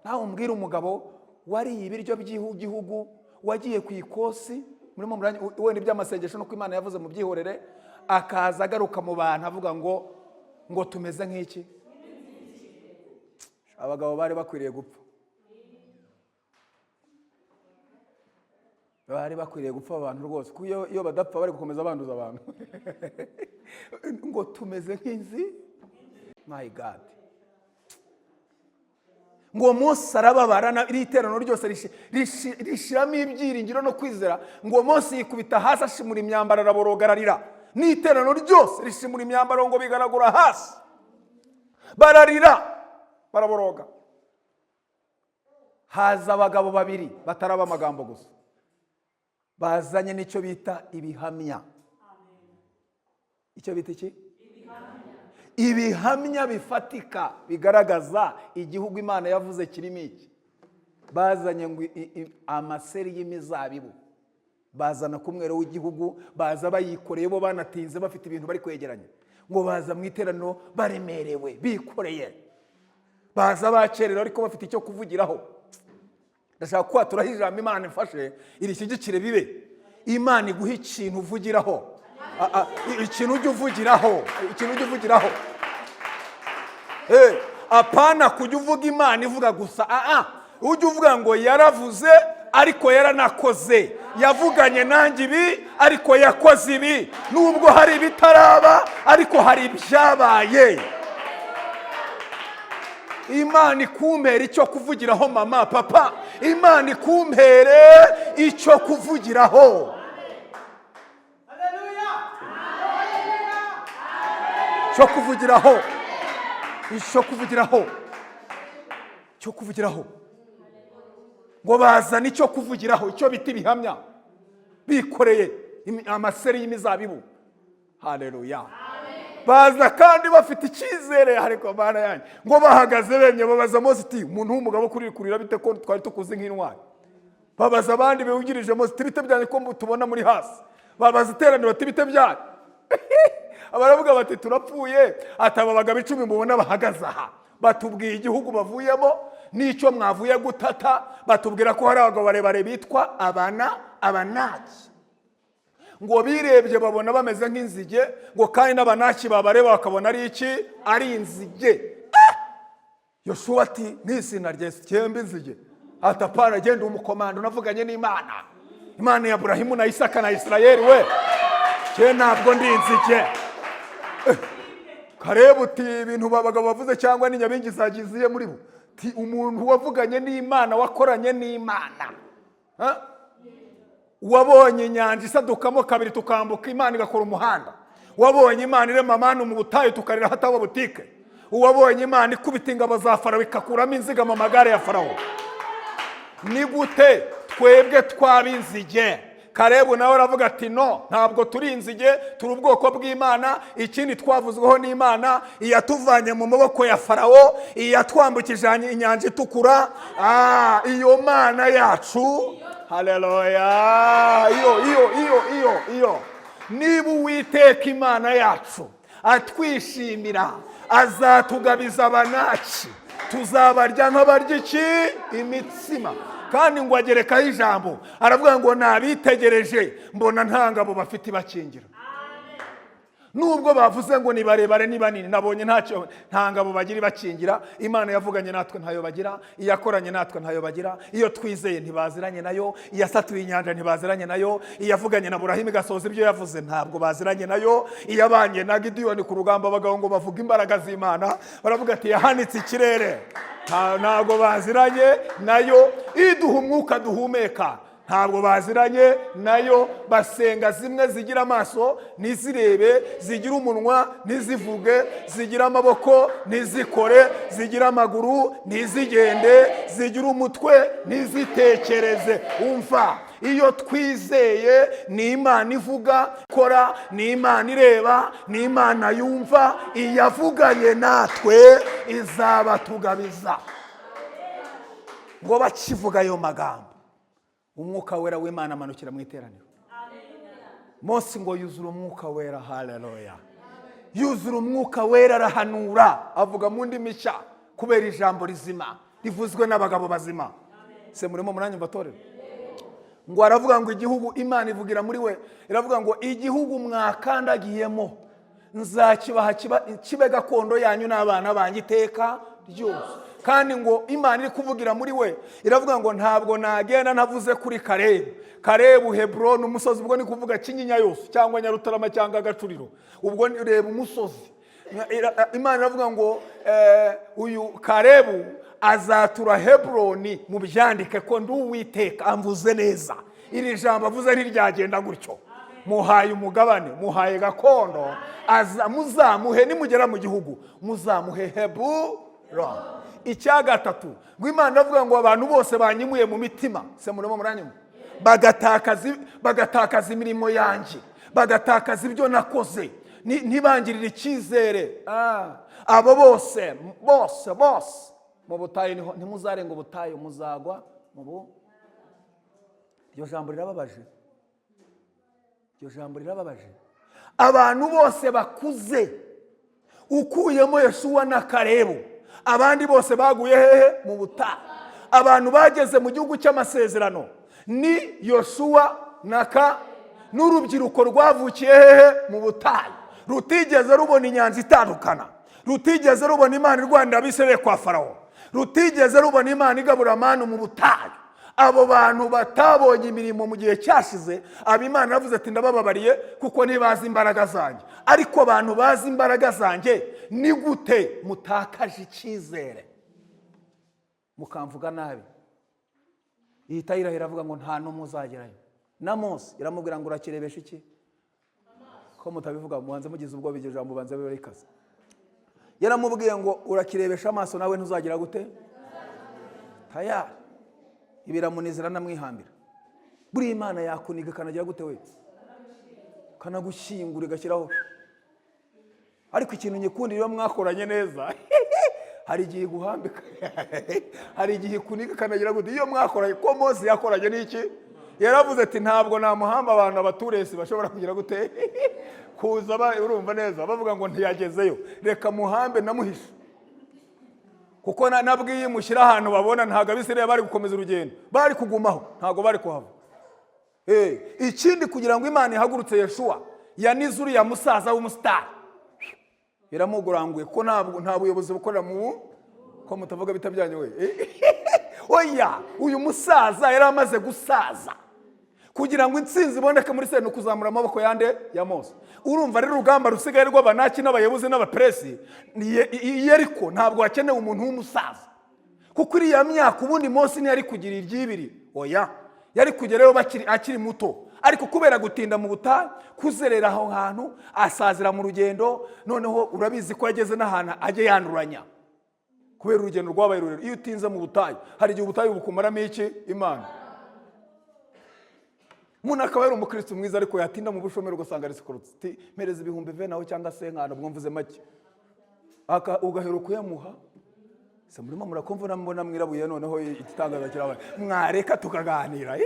Nawe umbwira umugabo wariye ibiryo by'igihugu, wagiye ku ikosi, murimo wenda iby'amasengesho nuko Imana yavuze mu byihorere, akaza agaruka mu bantu avuga ngo tumeze nk'iki. Abagabo bari bakwiriye gupfa, bari bakwiriye gupfa abantu rwose, kuko iyo badapfa bari gukomeza banduza abantu. Ngo tumeze nk'inzi, my God. Ngo Mose arababara, iri teraniro ryose rishiramo ibyiringiro no kwizera. Ngo Mose yikubita hasi, ashimura imyambaro, araboroga, ararira. N'iteraniro ryose rishimura imyambaro, ngo bigaragura hasi, bararira, baraboroga. Haza abagabo babiri bataraba amagambo gusa, bazanye n'icyo bita ibihamya. Icyo bita iki? Ibihamya bifatika bigaragaza igihugu Imana yavuze kirimo iki. Bazanye ngo amaseri y'imizabibu, bazana ku mwero w'igihugu, baza bayikoreye, bo banatinze bafite ibintu bari kwegeranya. Ngo baza mu iteraniro baremerewe, bikoreye, baza bakererewe ariko bafite icyo kuvugiraho. Ndashaka kwaturaho ijambo Imana ifashe irishyigikire bibe. Imana iguha ikintu uvugiraho, ikintu ujya uvugiraho, ikintu ujya uvugiraho. Apana kujya uvuga Imana ivuga gusa, ujya uvuga ngo yaravuze ariko yaranakoze, yavuganye nanjye ibi ariko yakoze ibi, nubwo hari ibitaraba ariko hari ibyabaye. Imana ikumpere icyo kuvugiraho, mama, papa, Imana ikumpere icyo kuvugiraho, cyo kuvugiraho, icyo kuvugiraho, cyo kuvugiraho. Ngo bazane icyo kuvugiraho, icyo bita ibihamya, bikoreye amaseri y'imizabibu. Haleluya. Baza kandi bafite icyizere, ariko Mana yanjye, ngo bahagaze bemye, babaza Mose ati umuntu w'umugabo kuri kurira bite ko twari tukuze nk'intwari? Babaza abandi biwugirije Mose ati bite byanyu ko tubona muri hasi? Babaza iteraniro bati bite byanyu? Baravuga bati turapfuye. Ataba abagabo 10 mubona bahagaze aha, batubwiye igihugu bavuyemo n'icyo mwavuye gutata, batubwira ko hari abagabo barebare bitwa abanaki. Ngo birebye babona bameze nk'inzige, ngo kandi n'abanaki babareba bakabona ari iki? Ari inzige. Yoshuwa ati n'izina rya Yesu cyembe inzige. Ati apana, genda umukomando, navuganye n'Imana, Imana ya Aburahimu na Isaka na Isirayeli, we cye ntabwo ndi inzige. Kareba uti ibintu abagabo bavuze cyangwa ni nyabingi zagiziye muri bo. Ti umuntu wavuganye n'Imana, wakoranye n'Imana, wabonye inyanja isadukamo kabiri tukambuka, Imana igakora umuhanda, wabonye Imana irema amanu mu butayu tukarira hataba butike, uwabonye Imana ikubita ingabo za Farawo ikakuramo inziga mu magare ya Farawo, ni gute twebwe twaba inzige? Karebu nawe aravuga ati: "No, ntabwo turi inzige, turi ubwoko bw'Imana. Ikindi twavuzweho n'Imana iyatuvanye mu maboko ya Farawo, iyatwambukije Inyanja Itukura. Iyo Mana yacu, haleluya, iyo iyo iyo iyo iyo niba Uwiteka Imana yacu atwishimira, azatugabiza Abanaki, tuzabarya nk'abarya iki? Imitsima." Kandi ngo agerekaho ijambo, aravuga ngo: "Nabitegereje, mbona nta ngabo bafite ibakingira. Nubwo bavuze ngo ni barebare, ni banini, nabonye ntacyo, nta ngabo bagira ibakingira. Imana yavuganye natwe ntayo bagira, iyakoranye natwe ntayo bagira, iyo twizeye ntibaziranye nayo, iyasatuye inyanja ntibaziranye nayo, iyavuganye na Burahimu igasohoza ibyo yavuze ntabwo baziranye nayo, iyabanye na Gidiyoni ku rugamba, abagabo ngo bavuga imbaraga z'Imana, baravuga ati yahanitse ikirere, ntabwo baziranye nayo, iduha umwuka duhumeka ntabwo baziranye nayo. Basenga zimwe zigira amaso ntizirebe, zigira umunwa ntizivuge, zigira amaboko ntizikore, zigira amaguru ntizigende, zigira umutwe ntizitekereze. Umva, iyo twizeye ni Imana ivuga, ikora, ni Imana ireba, ni Imana yumva. Iyavuganye natwe izabatugabiza." Ngo bakivuga ayo magambo, Umwuka Wera w'Imana amanukira mu iteraniro. Mose ngo yuzura Umwuka Wera, haleluya, yuzura Umwuka Wera, arahanura, avuga mu ndimi nshya kubera ijambo rizima rivuzwe n'abagabo bazima. Se murimo muranyumva, torero? Ngo aravuga ngo igihugu, Imana ivugira muri we, iravuga ngo: "Igihugu mwakandagiyemo nzakibaha kibe gakondo yanyu n'abana banjye iteka ryose." Kandi ngo Imana iri kuvugira muri we, iravuga ngo: "Ntabwo nagenda ntavuze kuri Karebu. Karebu, Heburoni, umusozi." Ubwo ni kuvuga Kinyinya yose cyangwa Nyarutarama cyangwa Agacuriro. Ubwo reba umusozi. Imana iravuga ngo uyu Karebu azatura Heburoni, mu byandike ko ndi Uwiteka amvuze neza. Iri jambo avuze ntiryagenda gutyo. Muhaye umugabane, muhaye gakondo, aza muzamuhe nimugera mu gihugu, muzamuhe Heburoni." Icya gatatu, ngo Imana iravuga ngo: "Abantu bose banyimuye mu mitima," se murimo muranyuma, "bagatakaza imirimo yanjye, bagatakaza ibyo nakoze, ntibangirire icyizere. Abo bose bose bose mu butayu niho, ntimuzarenga ubutayu, muzagwa mu bu." Iryo jambo rirababaje, iryo jambo rirababaje. Abantu bose bakuze, ukuyemo Yeshuwa na Karebu, abandi bose baguye hehe? Mu butayu. Abantu bageze mu gihugu cy'amasezerano ni Yoshuwa na ka n'urubyiruko rwavukiye hehe? Mu butayu, rutigeze rubona inyanja itandukana, rutigeze rubona Imana irwanira Abisirayeli kwa Farawo, rutigeze rubona Imana igabura amanu mu butayu. Abo bantu batabonye imirimo mu gihe cyashize, abo Imana yavuze ati: "Ndabababariye kuko ntibazi imbaraga zanjye." Ariko abantu bazi imbaraga zanjye, ni gute mutakaje icyizere mukamvuga nabi? Ihita yirahira, avuga ngo nta n'umwe uzagerayo. Na Mose iramubwira ngo: "Urakirebesha iki?" Ko mutabivuga, mubanze mugize ubwoba. Iryo jambo banza biba rikaze. Yaramubwiye ngo: "Urakirebesha amaso, nawe ntuzagira gute?" Tayari ibiramunizira, namwihambira. Buriya Imana yakuniga ikanagira gute we, kanagushyingura, igashyiraho. Ariko ikintu nyikundira, iyo mwakoranye neza, hari igihe iguhambika, hari igihe ikuniga ikanagira gute, iyo mwakoranye. Ko Mose yakoranye n'iki? Yaravuze ati: "Ntabwo namuhamba, abantu abaturesi bashobora kugira gute? Kuza urumva neza, bavuga ngo ntiyagezeyo. Reka muhambe namuhishe, kuko nabwiye mushyire ahantu babona." Ntabwo Abisirayeli bari gukomeza urugendo, bari kugumaho, ntabwo bari kuhava. Ikindi, kugira ngo Imana ihagurutse Yeshuwa, yanize uriya musaza w'umusitari, iramuguranguye, ko ntabwo nta buyobozi bukorera mu ko mutavuga bitabyanyu we. Oya, uyu musaza yari amaze gusaza. Kugira ngo intsinzi iboneke muri seri ni ukuzamura amaboko yande? Ya Mose. Urumva rero, urugamba rusigaye rw'Abanaki n'Abayebuzi n'Abaperesi Yeriko, ntabwo hakenewe umuntu w'umusaza, kuko iriya myaka ubundi Mose ntiyari kugira iry'ibiri. Oya, yari kugerayo akiri muto, ariko kubera gutinda mu butayu, kuzerera aho hantu, asazira mu rugendo. Noneho urabizi ko yageze n'ahantu ajya yanduranya kubera urugendo rwabaye rurerure. Iyo utinze mu butayu, hari igihe ubutayu bukumaramo iki? Imana. Umuntu akaba yari umukristo mwiza, ariko yatinda mu bushomeri ugasanga arisikorotse. Ati: "Mpereza ibihumbi ve nawe cyangwa se nkana." Ubwo mvuze make. Ugahera kuyamuha se. Murimo murakumva? Mbona mwirabuye. Noneho igitangaza kirabaye, mwareka tukaganira.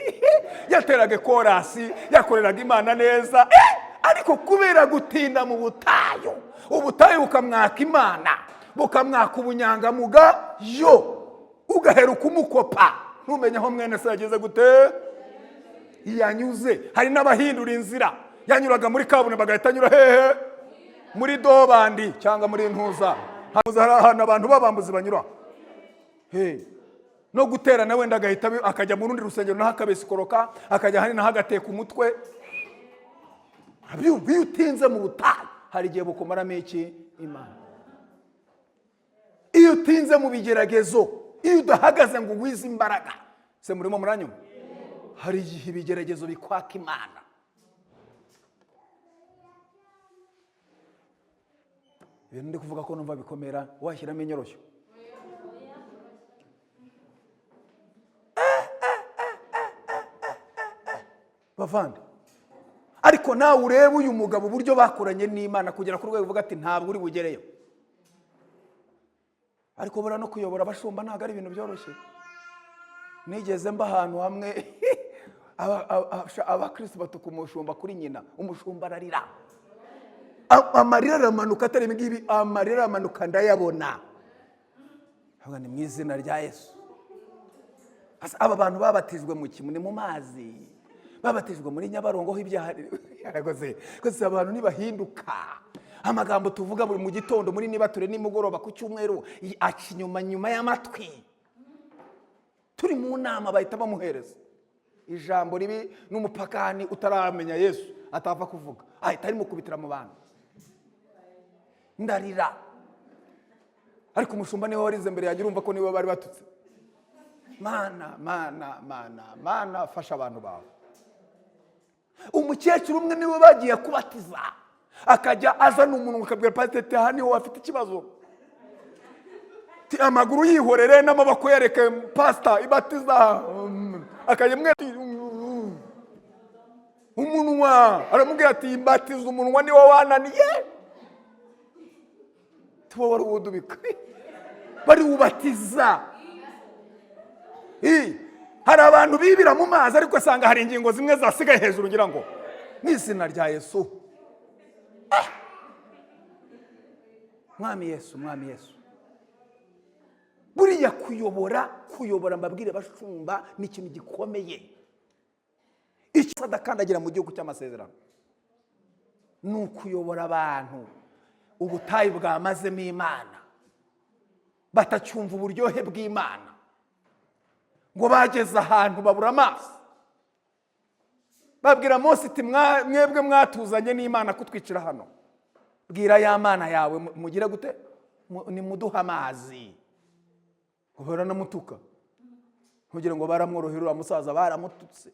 Yateraga korasi, yakoreraga Imana neza, ariko kubera gutinda mu butayu, ubutayu bukamwaka Imana, bukamwaka ubunyangamugayo, ugahera ukumukopa, ntumenye aho mwene se yageze gute, yanyuze. Hari n'abahindura inzira, yanyuraga muri kaburimbo agahita anyura hehe? Muri dobandi cyangwa muri ntuza. Hari ahantu abantu b'abambuzi banyura. Hey. No guterana wenda agahita akajya mu rundi rusengero, naho akabesikoroka, akajya ahandi naho agateka umutwe. Urabyumva? Iyo utinze mu butayu, hari igihe bukumaramo iki? Imana. Iyo utinze mu bigeragezo, iyo udahagaze ngo ugwize imbaraga se, murimo muranyuma, hari igihe ibigeragezo bikwaka Imana. Ibintu ndi kuvuga ko numva bikomera, washyiramo inyoroshyo. Bavande, ariko nawe urebe uyu mugabo, uburyo bakoranye n'Imana kugera ku rwego uvuga ati: "Ntabwo uri bugereyo." Ariko buriya no kuyobora abashumba ntabwo ari ibintu byoroshye. Nigeze mba ahantu hamwe, abakristo batuka umushumba kuri nyina, umushumba ararira. Amarira aramanuka, atari ibi ngibi, amarira aramanuka ndayabona. Avuga ni mu izina rya Yesu. Asa, aba bantu babatijwe mu kimwe mu mazi, babatijwe muri Nyabarongo ho ibyaha yarakoze rwose. Abantu ntibahinduka. Amagambo tuvuga buri mu gitondo, muri nibature, nimugoroba, ku cyumweru, aca inyuma nyuma y'amatwi. Turi mu nama bahita bamuhereza ijambo ribi n'umupagani utaramenya Yesu atapfa kuvuga, ahita arimukubitira mu bantu. Ndarira, ariko umushumba niwe warize mbere yanjye. Urumva ko niwe bari batutse. Mana, Mana, Mana, Mana, fasha abantu bawe. Umukecuru umwe niwe bagiye kubatiza, akajya azana umuntu akabwira pasiteri ati: "Aha niho afite ikibazo." Ati: "Amaguru yihorere n'amaboko yareke, pasita ibatiza." Akajya amwe umunwa, aramubwira ati: "Mbatiza umunwa niwo wananiye." Tuba wari uwudubika bariwubatiza. Hari abantu bibira mu mazi, ariko asanga hari ingingo zimwe zasigaye hejuru. Ngira ngo mu izina rya Yesu. Ah! Mwami Yesu, Mwami Yesu. Buriya kuyobora, mbabwire bashumba, ni ikintu gikomeye. Icyo adakandagira mu gihugu cy'amasezerano ni ukuyobora abantu ubutayu bwamazemo Imana, batacyumva uburyohe bw'Imana, ngo bageze ahantu babura amazi, babwira Mose iti: "Mwebwe mwatuzanye n'Imana kutwicira hano. Bwira ya Mana yawe mugire gute? Nimuduhe amazi." Ngo baranamutuka, ntugire ngo baramworohera uriya musaza, baramututse.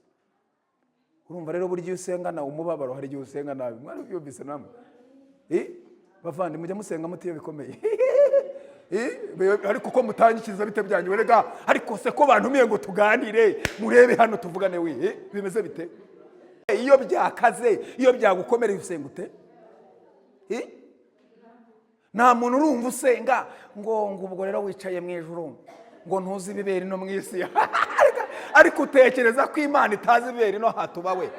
Urumva rero, burya iyo usengana umubabaro, hari igihe usenga nabi. Mwarabyumvise namwe? Bavandi, mujya musenga muti iyo bikomeye? Ariko uko mutangikiza bite byanyu rega? Ariko se ko bantumiye ngo tuganire, murebe hano tuvugane we, bimeze bite? Iyo byakaze, iyo byagukomereye, usenga ute? Nta muntu urumva usenga ngo ubwo rero wicaye mu ijuru, ngo ntuzi ibibera ino mu isi. Ariko utekereza ko Imana itazi ibibera ino hatuba we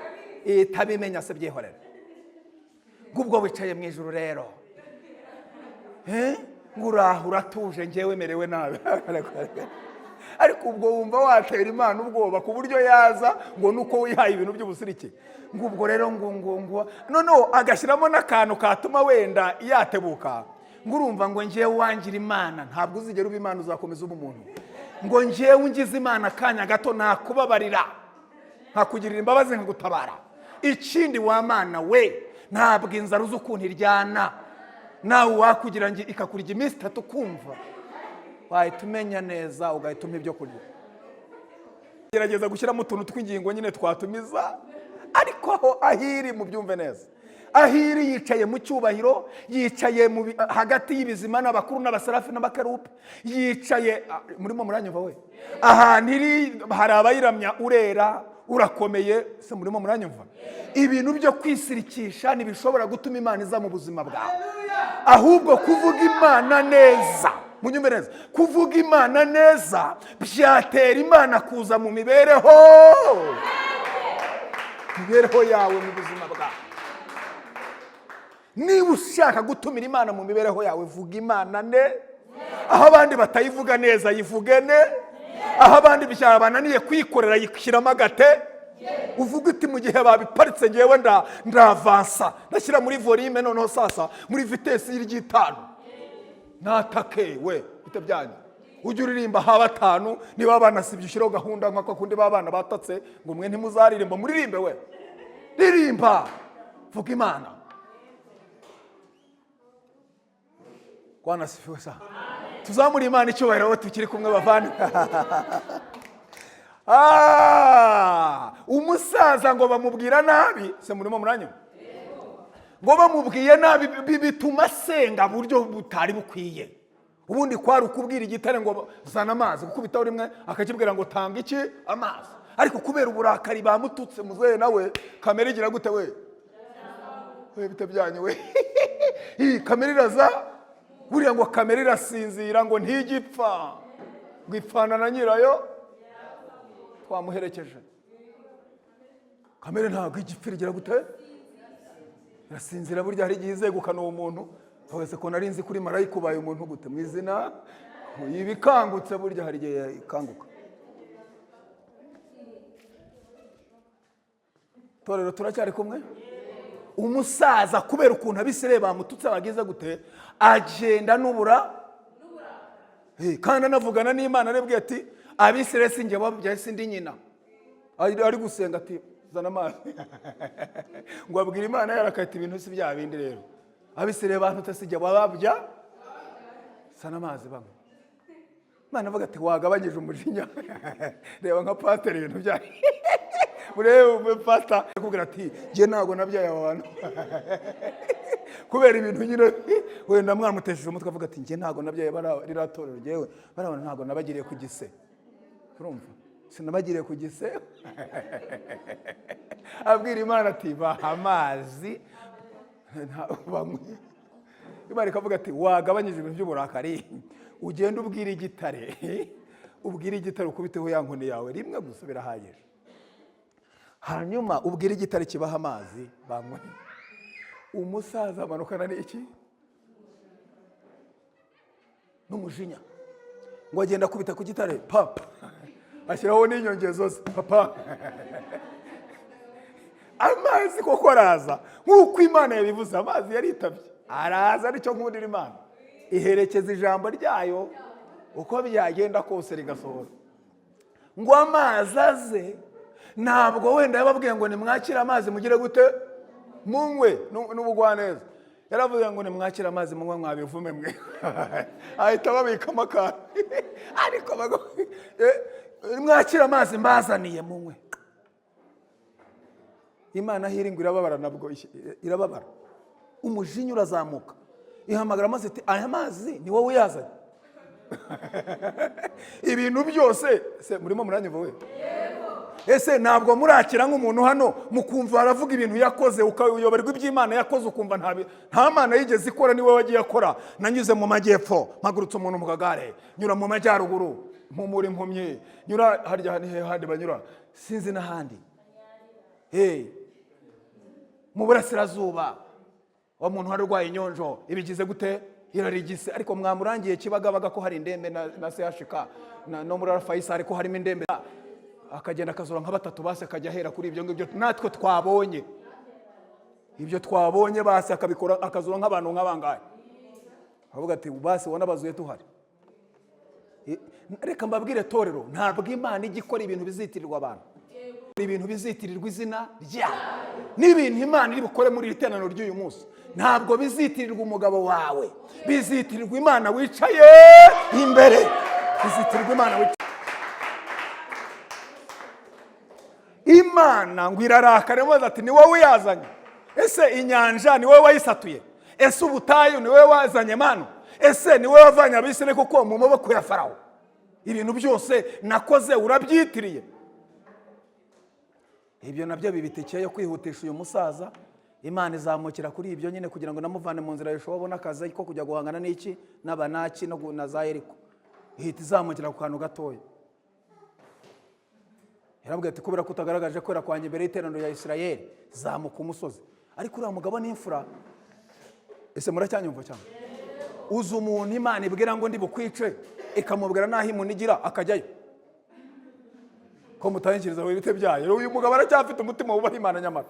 itabimenya se? Byihorera. Ngo ubwo wicaye mu ijuru rero, ngo uraho uratuje, ngewe merewe nabi. Ariko ubwo wumva watera Imana ubwoba ku buryo yaza ngo nuko wihaye ibintu by'ubusirike? Ngo ubwo rero ngo noneho agashyiramo n'akantu katuma wenda yatebuka, ngo urumva ngo ngewe wangira Imana. Ntabwo uzigera uba Imana, uzakomeza uba umuntu. Ngo ngewe ungize Imana akanya gato nakubabarira, nkakugirira imbabazi, nkagutabara. Ikindi wa Mana we, ntabwo inzara uzi ukuntu iryana. Nawe wakugira ngo ikakurya iminsi 3, kumva wahita umenya neza, ugahita umpa ibyo kurya. Gerageza gushyiramo utuntu tw'ingingo nyine twatumiza. Ariko aho ahiri, mubyumve neza, ahiri yicaye mu cyubahiro, yicaye hagati y'ibizima n'abakuru n'abasarafi n'abakerupe, yicaye murimo muranyumva we? Ahantu iri hari abayiramya, urera. Urakomeye se? Murimo muranyumva? Ibintu byo kwisirikisha ntibishobora gutuma Imana iza mu buzima bwawe, ahubwo kuvuga Imana neza, munyumve neza, kuvuga Imana neza byatera Imana kuza mu mibereho yawe, mu buzima bwawe. Niba ushaka gutumira Imana mu mibereho yawe, vuga Imana ne. Aho abandi batayivuga neza, yivuge ne. Aho abandi byabananiye kwikorera, yishyiramo agate, uvuga uti: "Mu gihe babiparitse, ngewe ndavansa, ndashyira muri volume, noneho sasa muri vitesse y'iry'itanu natake." We, bite byanyu? Ujye uririmba haba atanu, niba banasibye ushyiraho gahunda nk'uko kundi ba bana batatse ngo mwe ntimuzaririmba. Muririmbe we, ririmba, vuga Imana. Bwana asifiwe sana. Tuzamure Imana icyubahiro aho tukiri kumwe, bavandimwe. Ah, umusaza ngo bamubwira nabi se? Murimo muranyuma? Ngo bamubwiye nabi bituma asenga buryo butari bukwiye. Ubundi kwari ukubwira igitare ngo zana amazi, gukubitaho rimwe akakibwira ngo tanga iki? Amazi. Ariko kubera uburakari bamututse, muzehe nawe kamere igira gute we? We, bite byanyu we? Iyi kamere iraza buriya, ngo kamere irasinzira, ngo ntigipfa, ngo ipfana na nyirayo twamuherekeje. Kamere ntabwo igipfa, igira gute? Irasinzira. Burya hari igihe izegukana uwo muntu wese ko nari nzi kuri marayika, ubaye umuntu gute mu izina? Iba ikangutse, burya hari igihe ikanguka. Torero, turacyari kumwe? Umusaza kubera ukuntu Abisirayeli bamututse, bagize gute, agenda nubura. Kandi anavugana n'Imana, arebwe ati: "Abisirayeli si njye wababyaye, si ndi nyina." Ari gusenga ati: "Zana amazi." Ngo abwire Imana yarakahita, ibintu si bya bindi rero, Abisirayeli bantutse, si njye wababya, zana amazi bamwe. Imana avuga ati: "Wagabanyije umujinya." Reba nka pasiteri, ibintu byayo, urebe pasita akubwira ati: "Njye ntabwo nabyaye aba bantu." Kubera ibintu nyine wenda mwamutesheje umutwe, avuga ati: "Njye ntabwo nabyaye ririya torero, njyewe bariya bantu ntabwo nabagiriye ku gise." Urumva, sinabagiriye ku gise. Abwira Imana ati: "Baha amazi banywe." Imana ikavuga ati: "Wagabanyije ibintu by'uburakari, ugende ubwire igitare, ubwire igitare ukubiteho ya nkoni yawe rimwe gusa, birahagije. Hanyuma ubwire igitare kibaha amazi banywe." Umusaza amanukana n'iki? N'umujinya. Ngo agenda akubita ku gitare, papa, ashyiraho n'inyongezo ze, papa. Amazi koko araza nk'uko Imana yabivuze, amazi yaritabye araza. Nicyo nkundira Imana, iherekeza ijambo ryayo uko byagenda kose rigasohora. Ngo amazi aze, ntabwo wenda yababwiye ngo nimwakire amazi mugire gute? Munywe. N'ubugwaneza yaravuze ngo: "Nimwakire amazi munywe, mwabivume mwe." Ahita babikamo akantu. Ariko "Mwakire amazi mbazaniye munywe." Imana aho iri ngo irababara, nabwo irababara, umujinya urazamuka, ihamagara amazi iti: "Aya mazi ni wowe uyazanye?" Ibintu byose se, murimo muranyumva we? Ese ntabwo murakira nk'umuntu hano mukumva aravuga ibintu yakoze, ukayoberwa iby'Imana yakoze, ukumva nta Mana yigeze ikora, niwe wagiye akora? "Nanyuze mu majyepfo mpagurutse umuntu mu kagare, nyura mu majyaruguru mpumura impumyi, nyura harya ni hehe handi banyura, sinzi n'ahandi. Hey, mu burasirazuba wa muntu wari urwaye inyonjo ibigize gute? Irarigise." Ariko mwamurangiye Kibagabaga ko hari indembe na CHK no muri Faisal ko harimo indembe, akagenda akazura nka batatu basi, akajya ahera kuri ibyo ngibyo natwe twabonye, ibyo twabonye basi akabikora, akazura nk'abantu nk'abangahe, avuga ati: "Basi wanabazuye tuhari." Reka mbabwire torero, ntabwo Imana ijya ikora ibintu bizitirirwa abantu, ibintu bizitirirwa izina ryayo. N'ibintu Imana iri bukore muri iri teraniro ry'uyu munsi ntabwo bizitirirwa umugabo wawe, bizitirirwa Imana wicaye imbere, bizitirirwa Imana wicaye. Imana ngo irarakara, imubaza ati: "Ni wowe uyazanye? Ese inyanja ni wowe wayisatuye? Ese ubutayu ni wowe wazanye manu? Ese ni wowe wavanye Abisirayeli kuko mu maboko ya Farawo? Ibintu byose nakoze urabyitiriye." Ibyo nabyo bibitikiye yo kwihutisha uyu musaza. Imana izamukira kuri ibyo nyine kugira ngo namuvane mu nzira, Yoshuwa abone akazi ko kujya guhangana n'iki, n'Abanaki no na za Yeriko. Ihita izamukira ku kantu gatoya. Yarabwiye ati: "Kubera ko utagaragaje kwera kwanjye imbere y'iteraniro rya Isirayeli, zamuka umusozi." Ariko uriya mugabo ni imfura. Ese muracyanyumva cyane? Uzi umuntu Imana ibwira ngo ndi bukwice, ikamubwira n'aho imunigira, akajyayo? Ko mutangiriza ibite byayo? Uyu mugabo aracyafite umutima wubaha Imana. Nyamara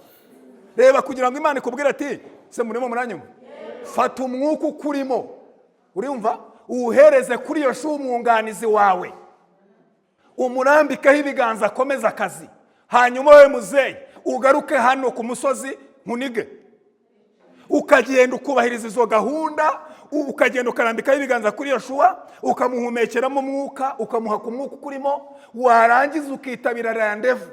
reba, kugira ngo Imana ikubwire ati: "Se murimo muranyumva? Fata umwuka ukurimo, urumva, uwuhereze kuri Yoshuwa umwunganizi wawe, umurambikeho ibiganza, akomeze akazi. Hanyuma wowe muzeyi ugaruke hano ku musozi nkunige." Ukagenda ukubahiriza izo gahunda, ukagenda ukarambikaho ibiganza kuri Yoshuwa, ukamuhumekeramo umwuka, ukamuha ku mwuka ukurimo, warangiza ukitabira rendez-vous,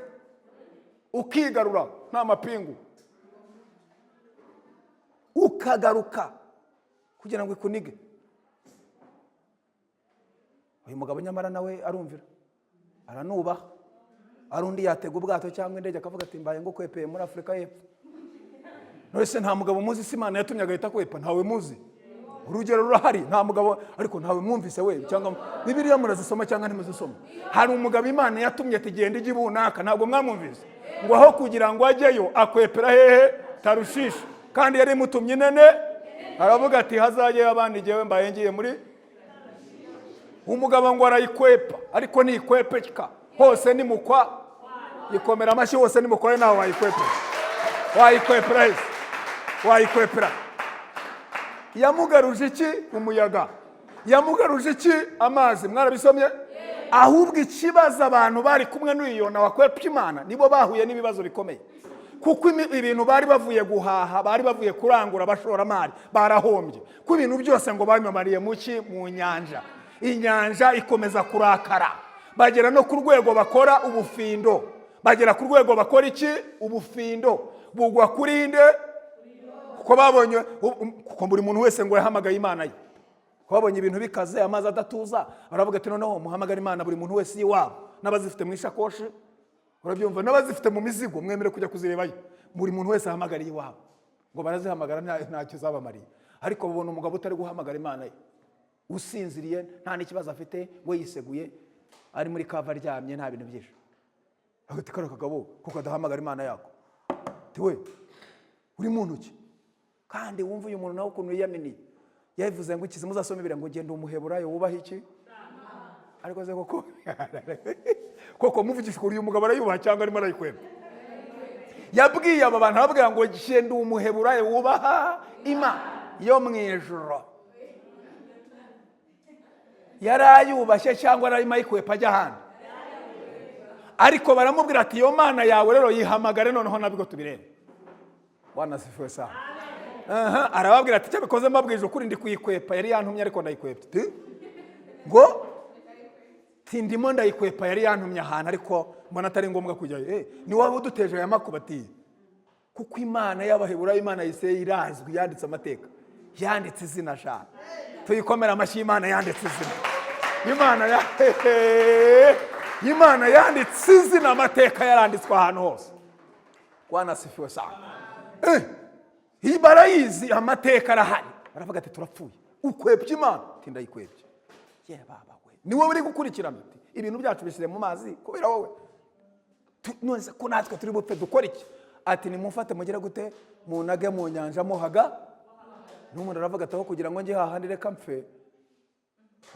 ukigarura nta mapingu, ukagaruka kugira ngo ikunige. Uyu mugabo nyamara nawe arumvira, aranubaha. Ari undi yatega ubwato cyangwa indege, akavuga ati: "Mbaye ngo kwepeye muri Afurika y'Epfo." None se nta mugabo muzi se Imana yatumye agahita akwepa? Ntawe muzi? Urugero rurahari. Nta mugabo, ariko ntawe mwumvise we? Cyangwa Bibiliya murazisoma cyangwa ntimuzisoma? Hari umugabo Imana yatumye ati: "Genda ijye ibunaka." Ntabwo mwamwumvise? Ngo aho kugira ngo ajyeyo, akwepera hehe? Tarushishi. Kandi yari imutumye inene. Aravuga ati: "Hazajyeyo abandi, jyewe mbaye ngiye muri." Umugabo ngo arayikwepa, ariko ntikwepeka hose. Ni mukwa yikomera amashyi hose ni mukwaye. Nawe wayikwepera, wayikwepera hese? Wayikwepera. Yamugaruje iki? Umuyaga. Yamugaruje iki? Amazi. Mwarabisomye? Ahubwo ikibazo, abantu bari kumwe n'uyu wakwepye Imana nibo bahuye n'ibibazo bikomeye, kuko ibintu bari bavuye guhaha, bari bavuye kurangura, abashoramari barahombye, ko ibintu byose ngo babimamariye mu ki? Mu nyanja. Inyanja ikomeza kurakara, bagera no ku rwego bakora ubufindo. Bagera ku rwego bakora iki? Ubufindo. Bugwa kuri nde? Kuko babonye, kuko buri muntu wese ngo yahamagaye Imana ye. Kuko babonye ibintu bikaze, amazi adatuza, baravuga ati: "Noneho muhamagare Imana buri muntu wese iwabo, n'abazifite mu ishakoshi, urabyumva, n'abazifite mu mizigo, mwemere kujya kuzirebayo. Buri muntu wese ahamagariye iwabo." Ngo barazihamagara, ntacyo zabamariye. Ariko babona umugabo utari guhamagara Imana ye, usinziriye, nta n'ikibazo afite, we yiseguye, ari muri kava, aryamye, nta bintu byinshi. Hagati kariya kagabo ko kadahamagara Imana yako? Ati: "We uri mu ntoki." Kandi wumva uyu muntu nawe ukuntu yiyaminiye. Yabivuze ngo ikizi muzasome ibiri ngo: "Genda Umuheburayo wubahe iki." Ariko se koko koko, muvugisha ukuri, uyu mugabo arayubaha cyangwa arimo arayikweba? Yabwiye aba bantu, arababwira ngo: "Genda Umuheburayo wubaha Imana yo mu ijuru." Yari ayubashye cyangwa arimo ayikwepa ajya ahandi? Ariko baramubwira ati: "Iyo Mana yawe rero yihamagare noneho nabwo tubirebe." Bwana asifiwe sana. Aha, arababwira ati: "Icyo bikoze, mbabwije ukuri, ndi kuyikwepa. Yari yantumye ariko ndayikwepye." Ti ngo ti: "Ndimo ndayikwepa, yari yantumye ahantu ariko mbona atari ngombwa kujyayo." Ni waba uduteje aya makuba? Ati: "Kuko Imana y'Abaheburayo, Imana yise irazwi, yanditse amateka, yanditse izina." Shana tuyikomere amashyi. Imana yanditse izina, Imana ya Imana yanditse izina, amateka yaranditswe ahantu hose. Bwana asifiwe sana. Iyi barayizi, amateka arahari. Baravuga ati: "Turapfuye, ukwepye Imana." Ati: "Ndayikwepye." Ye baba we, ni wowe uri gukurikirana. Ati: "Ibintu byacu bishyire mu mazi kubera wowe. None se ko natwe turi bupfe, dukora iki?" Ati: "Nimumfate, mugire gute? Munage mu nyanja mo haga." N'umuntu aravuga ati: "Aho kugira ngo njye hahandi, reka mpfe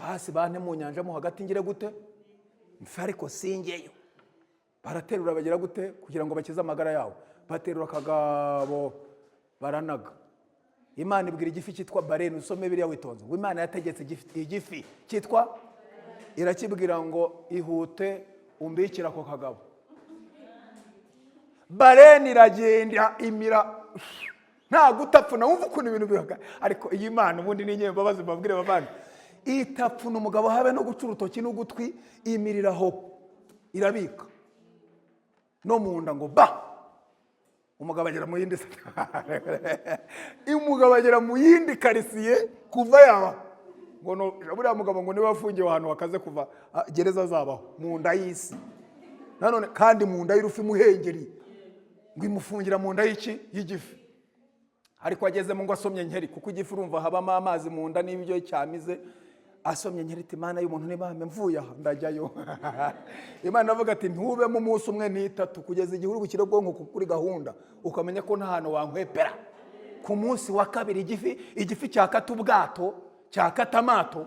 hasi, bante mu nyanja mo hagati, ngire gute? Mpfe, ariko singeyo." Baraterura, bagira gute, kugira ngo bakize amagara yabo. Baterura akagabo, baranaga. Imana ibwira igifi cyitwa barene. Usome biriya witonze. Ngo Imana yategetse igifi cyitwa, irakibwira ngo: "Ihute umbikire ako kagabo." Barene iragenda imira nta gutapfuna. Wumva ukuntu ibintu bihaga. Ariko iyi Mana ubundi ni inyembabazi, mbabwire bavandi. Itapfuna umugabo habe no guca urutoki n'ugutwi, imiriraho, irabika no mu nda ngo ba. Umugabo agera mu yindi, umugabo agera mu yindi karitsiye kuva yaba ngo buriya mugabo ngo niwe wafungiwe ahantu hakaze kuva gereza zabaho, mu nda y'isi nanone, kandi mu nda y'urufi, muhengeri. Ngo imufungira mu nda y'iki? Y'igifi. Ariko agezemo ngo asomye nkeri, kuko igifi urumva habamo amazi mu nda n'ibyo cyamize. Asomye nkeri iti: "Imana y'umuntu, nibambe mvuye aha ndajyayo." Imana avuga ati: "Ntubemo umunsi umwe n'itatu, kugeza igihe uri bukire ubwonko kuri gahunda, ukamenya ko nta hantu wankwepera." Ku munsi wa kabiri igifi cyakata ubwato, cyakata amato,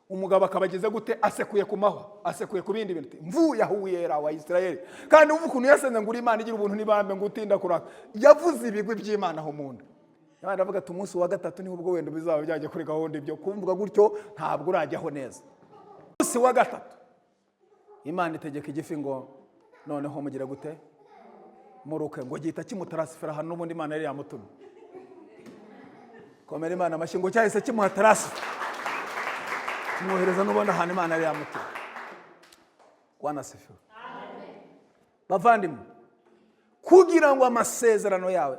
umugabo akaba ageze gute? Asekuye ku mahwa, asekuye ku bindi bintu. Ati: "Mvuye aho, Uwera wa Isirayeli." Kandi wumva ukuntu yasenze ngo: "Uri Imana igira ubuntu n'ibambe, ngo utinda kuraka." Yavuze ibigwi by'Imana aho mu nda. Imana iravuga ati: "Umunsi wa gatatu niho ubwo wenda bizaba byajya kuri gahunda, ibyo kumvuga gutyo ntabwo urajyaho neza." Umunsi wa gatatu Imana itegeka igifi ngo: "Noneho mugira gute? Muruke." Ngo gihita kimutaransifera ahantu n'ubundi Imana yari yamutumye. Komera Imana amashyi. Ngo cyahise kimuha transfer, kimwohereza n'ubundi ahantu Imana yari yamutumye. Bwana asifiwe. Bavandimwe, kugira ngo amasezerano yawe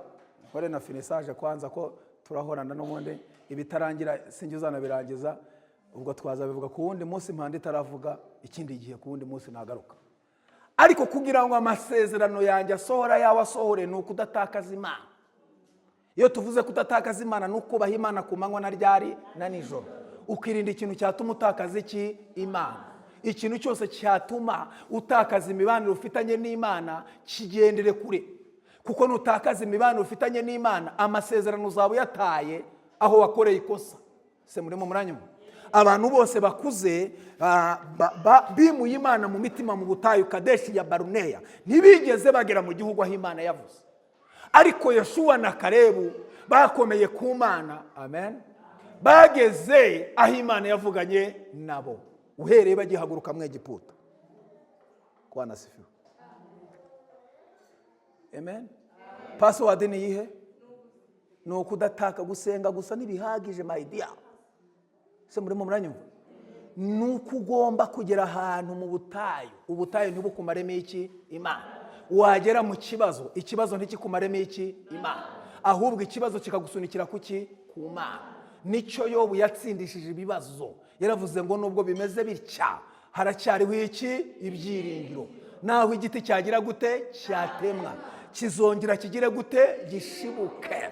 nkore na finissage kwanza, ko turahorana n'ubundi ibitarangira sinjye uzanabirangiza, ubwo twazabivuga ku wundi munsi, impanda itaravuga ikindi gihe, ku wundi munsi nagaruka. Ariko kugira ngo amasezerano yanjye asohora, yawe asohore, ni ukudatakaza Imana. Iyo tuvuze kudatakaza Imana, ni ukubaha Imana ku manywa na ryari na nijoro, ukirinda ikintu cyatuma utakaza iki? Imana. Ikintu cyose cyatuma utakaza imibanire ufitanye n'Imana, kigendere kure, kuko nutakaza imibanire ufitanye n'Imana, amasezerano uzaba uyataye aho wakoreye ikosa. Se murimo muranyuma? Abantu bose bakuze bimuye Imana mu mitima mu butayu Kadeshi ya Baruneya, ntibigeze bagera mu gihugu aho Imana yavuze. Ariko Yoshuwa na Karebu bakomeye ku Mana, amen, bageze aho Imana yavuganye nabo uhereye bagihaguruka mu Egiputa. Bwana asifiwe, amen. Password ni iyihe? Ni ukudataka. Gusenga gusa ntibihagije, my dear. Se murimo muranyumva? Ni uko ugomba kugera ahantu mu butayu, ubutayu ntibukumaremo iki? Imana. Wagera mu kibazo, ikibazo ntikikumaremo iki? Imana. Ahubwo ikibazo kikagusunikira kuki? Ku Mana. Nicyo Yobu yatsindishije ibibazo. Yaravuze ngo: "Nubwo bimeze bitya, haracyariho iki? Ibyiringiro. Naho igiti cyagira gute, cyatemwa, kizongera kigire gute? Gishibuke."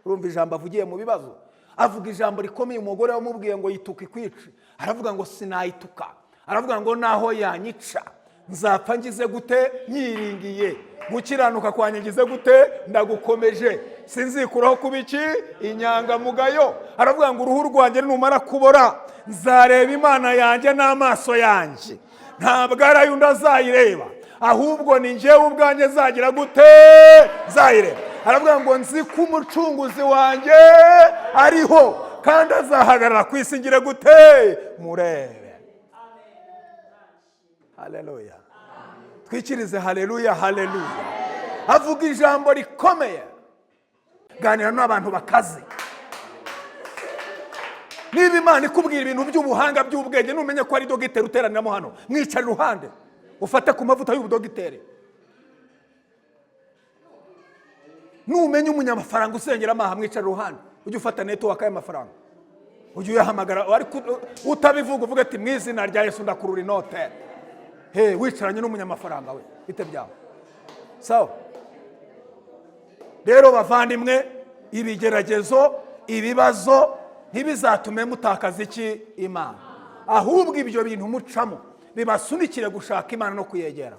Urumva ijambo avugiye mu bibazo? Avuga ijambo rikomeye. Umugore wamubwiye ngo yituka ikwice, aravuga ngo: "Sinayituka." Aravuga ngo: "Naho yanyica, nzapfa ngize gute? Nyiringiye. Gukiranuka kwanjye ngize gute? Ndagukomeje. Sinzikuraho kuba iki? Inyangamugayo." Aravuga ngo: "Uruhu rwanjye numara kubora, nzareba Imana yanjye n'amaso yanjye. Ntabwo ari ayo undi azayireba, ahubwo ni njyewe ubwanjye nzagira gute? Nzayireba." Aravuga ngo: "Nzi ko Umucunguzi wanjye ariho, kandi azahagarara ku isi ngire gute? Murebe." Haleluya! Twikirize haleluya, haleluya. Avuga ijambo rikomeye. Ganira n'abantu bakaze. Niba Imana ikubwira ibintu by'ubuhanga, by'ubwenge, numenye ko ari dogiteri uteraniramo hano, mwicara iruhande, ufate ku mavuta y'ubudogiteri. Numenya umunyamafaranga usengera amaha, mwicara iruhande, ujye ufata network y'amafaranga, ujye uyahamagara. Ariko utabivuga, uvuga ati: "Mu izina rya Yesu ndakurura inote." He wicaranye n'umunyamafaranga we, bite byawe? Sawa. Rero bavandimwe, ibigeragezo, ibibazo ntibizatume mutakaza iki? Imana. Ahubwo ibyo bintu mucamo bibasunikire gushaka Imana no kuyegera.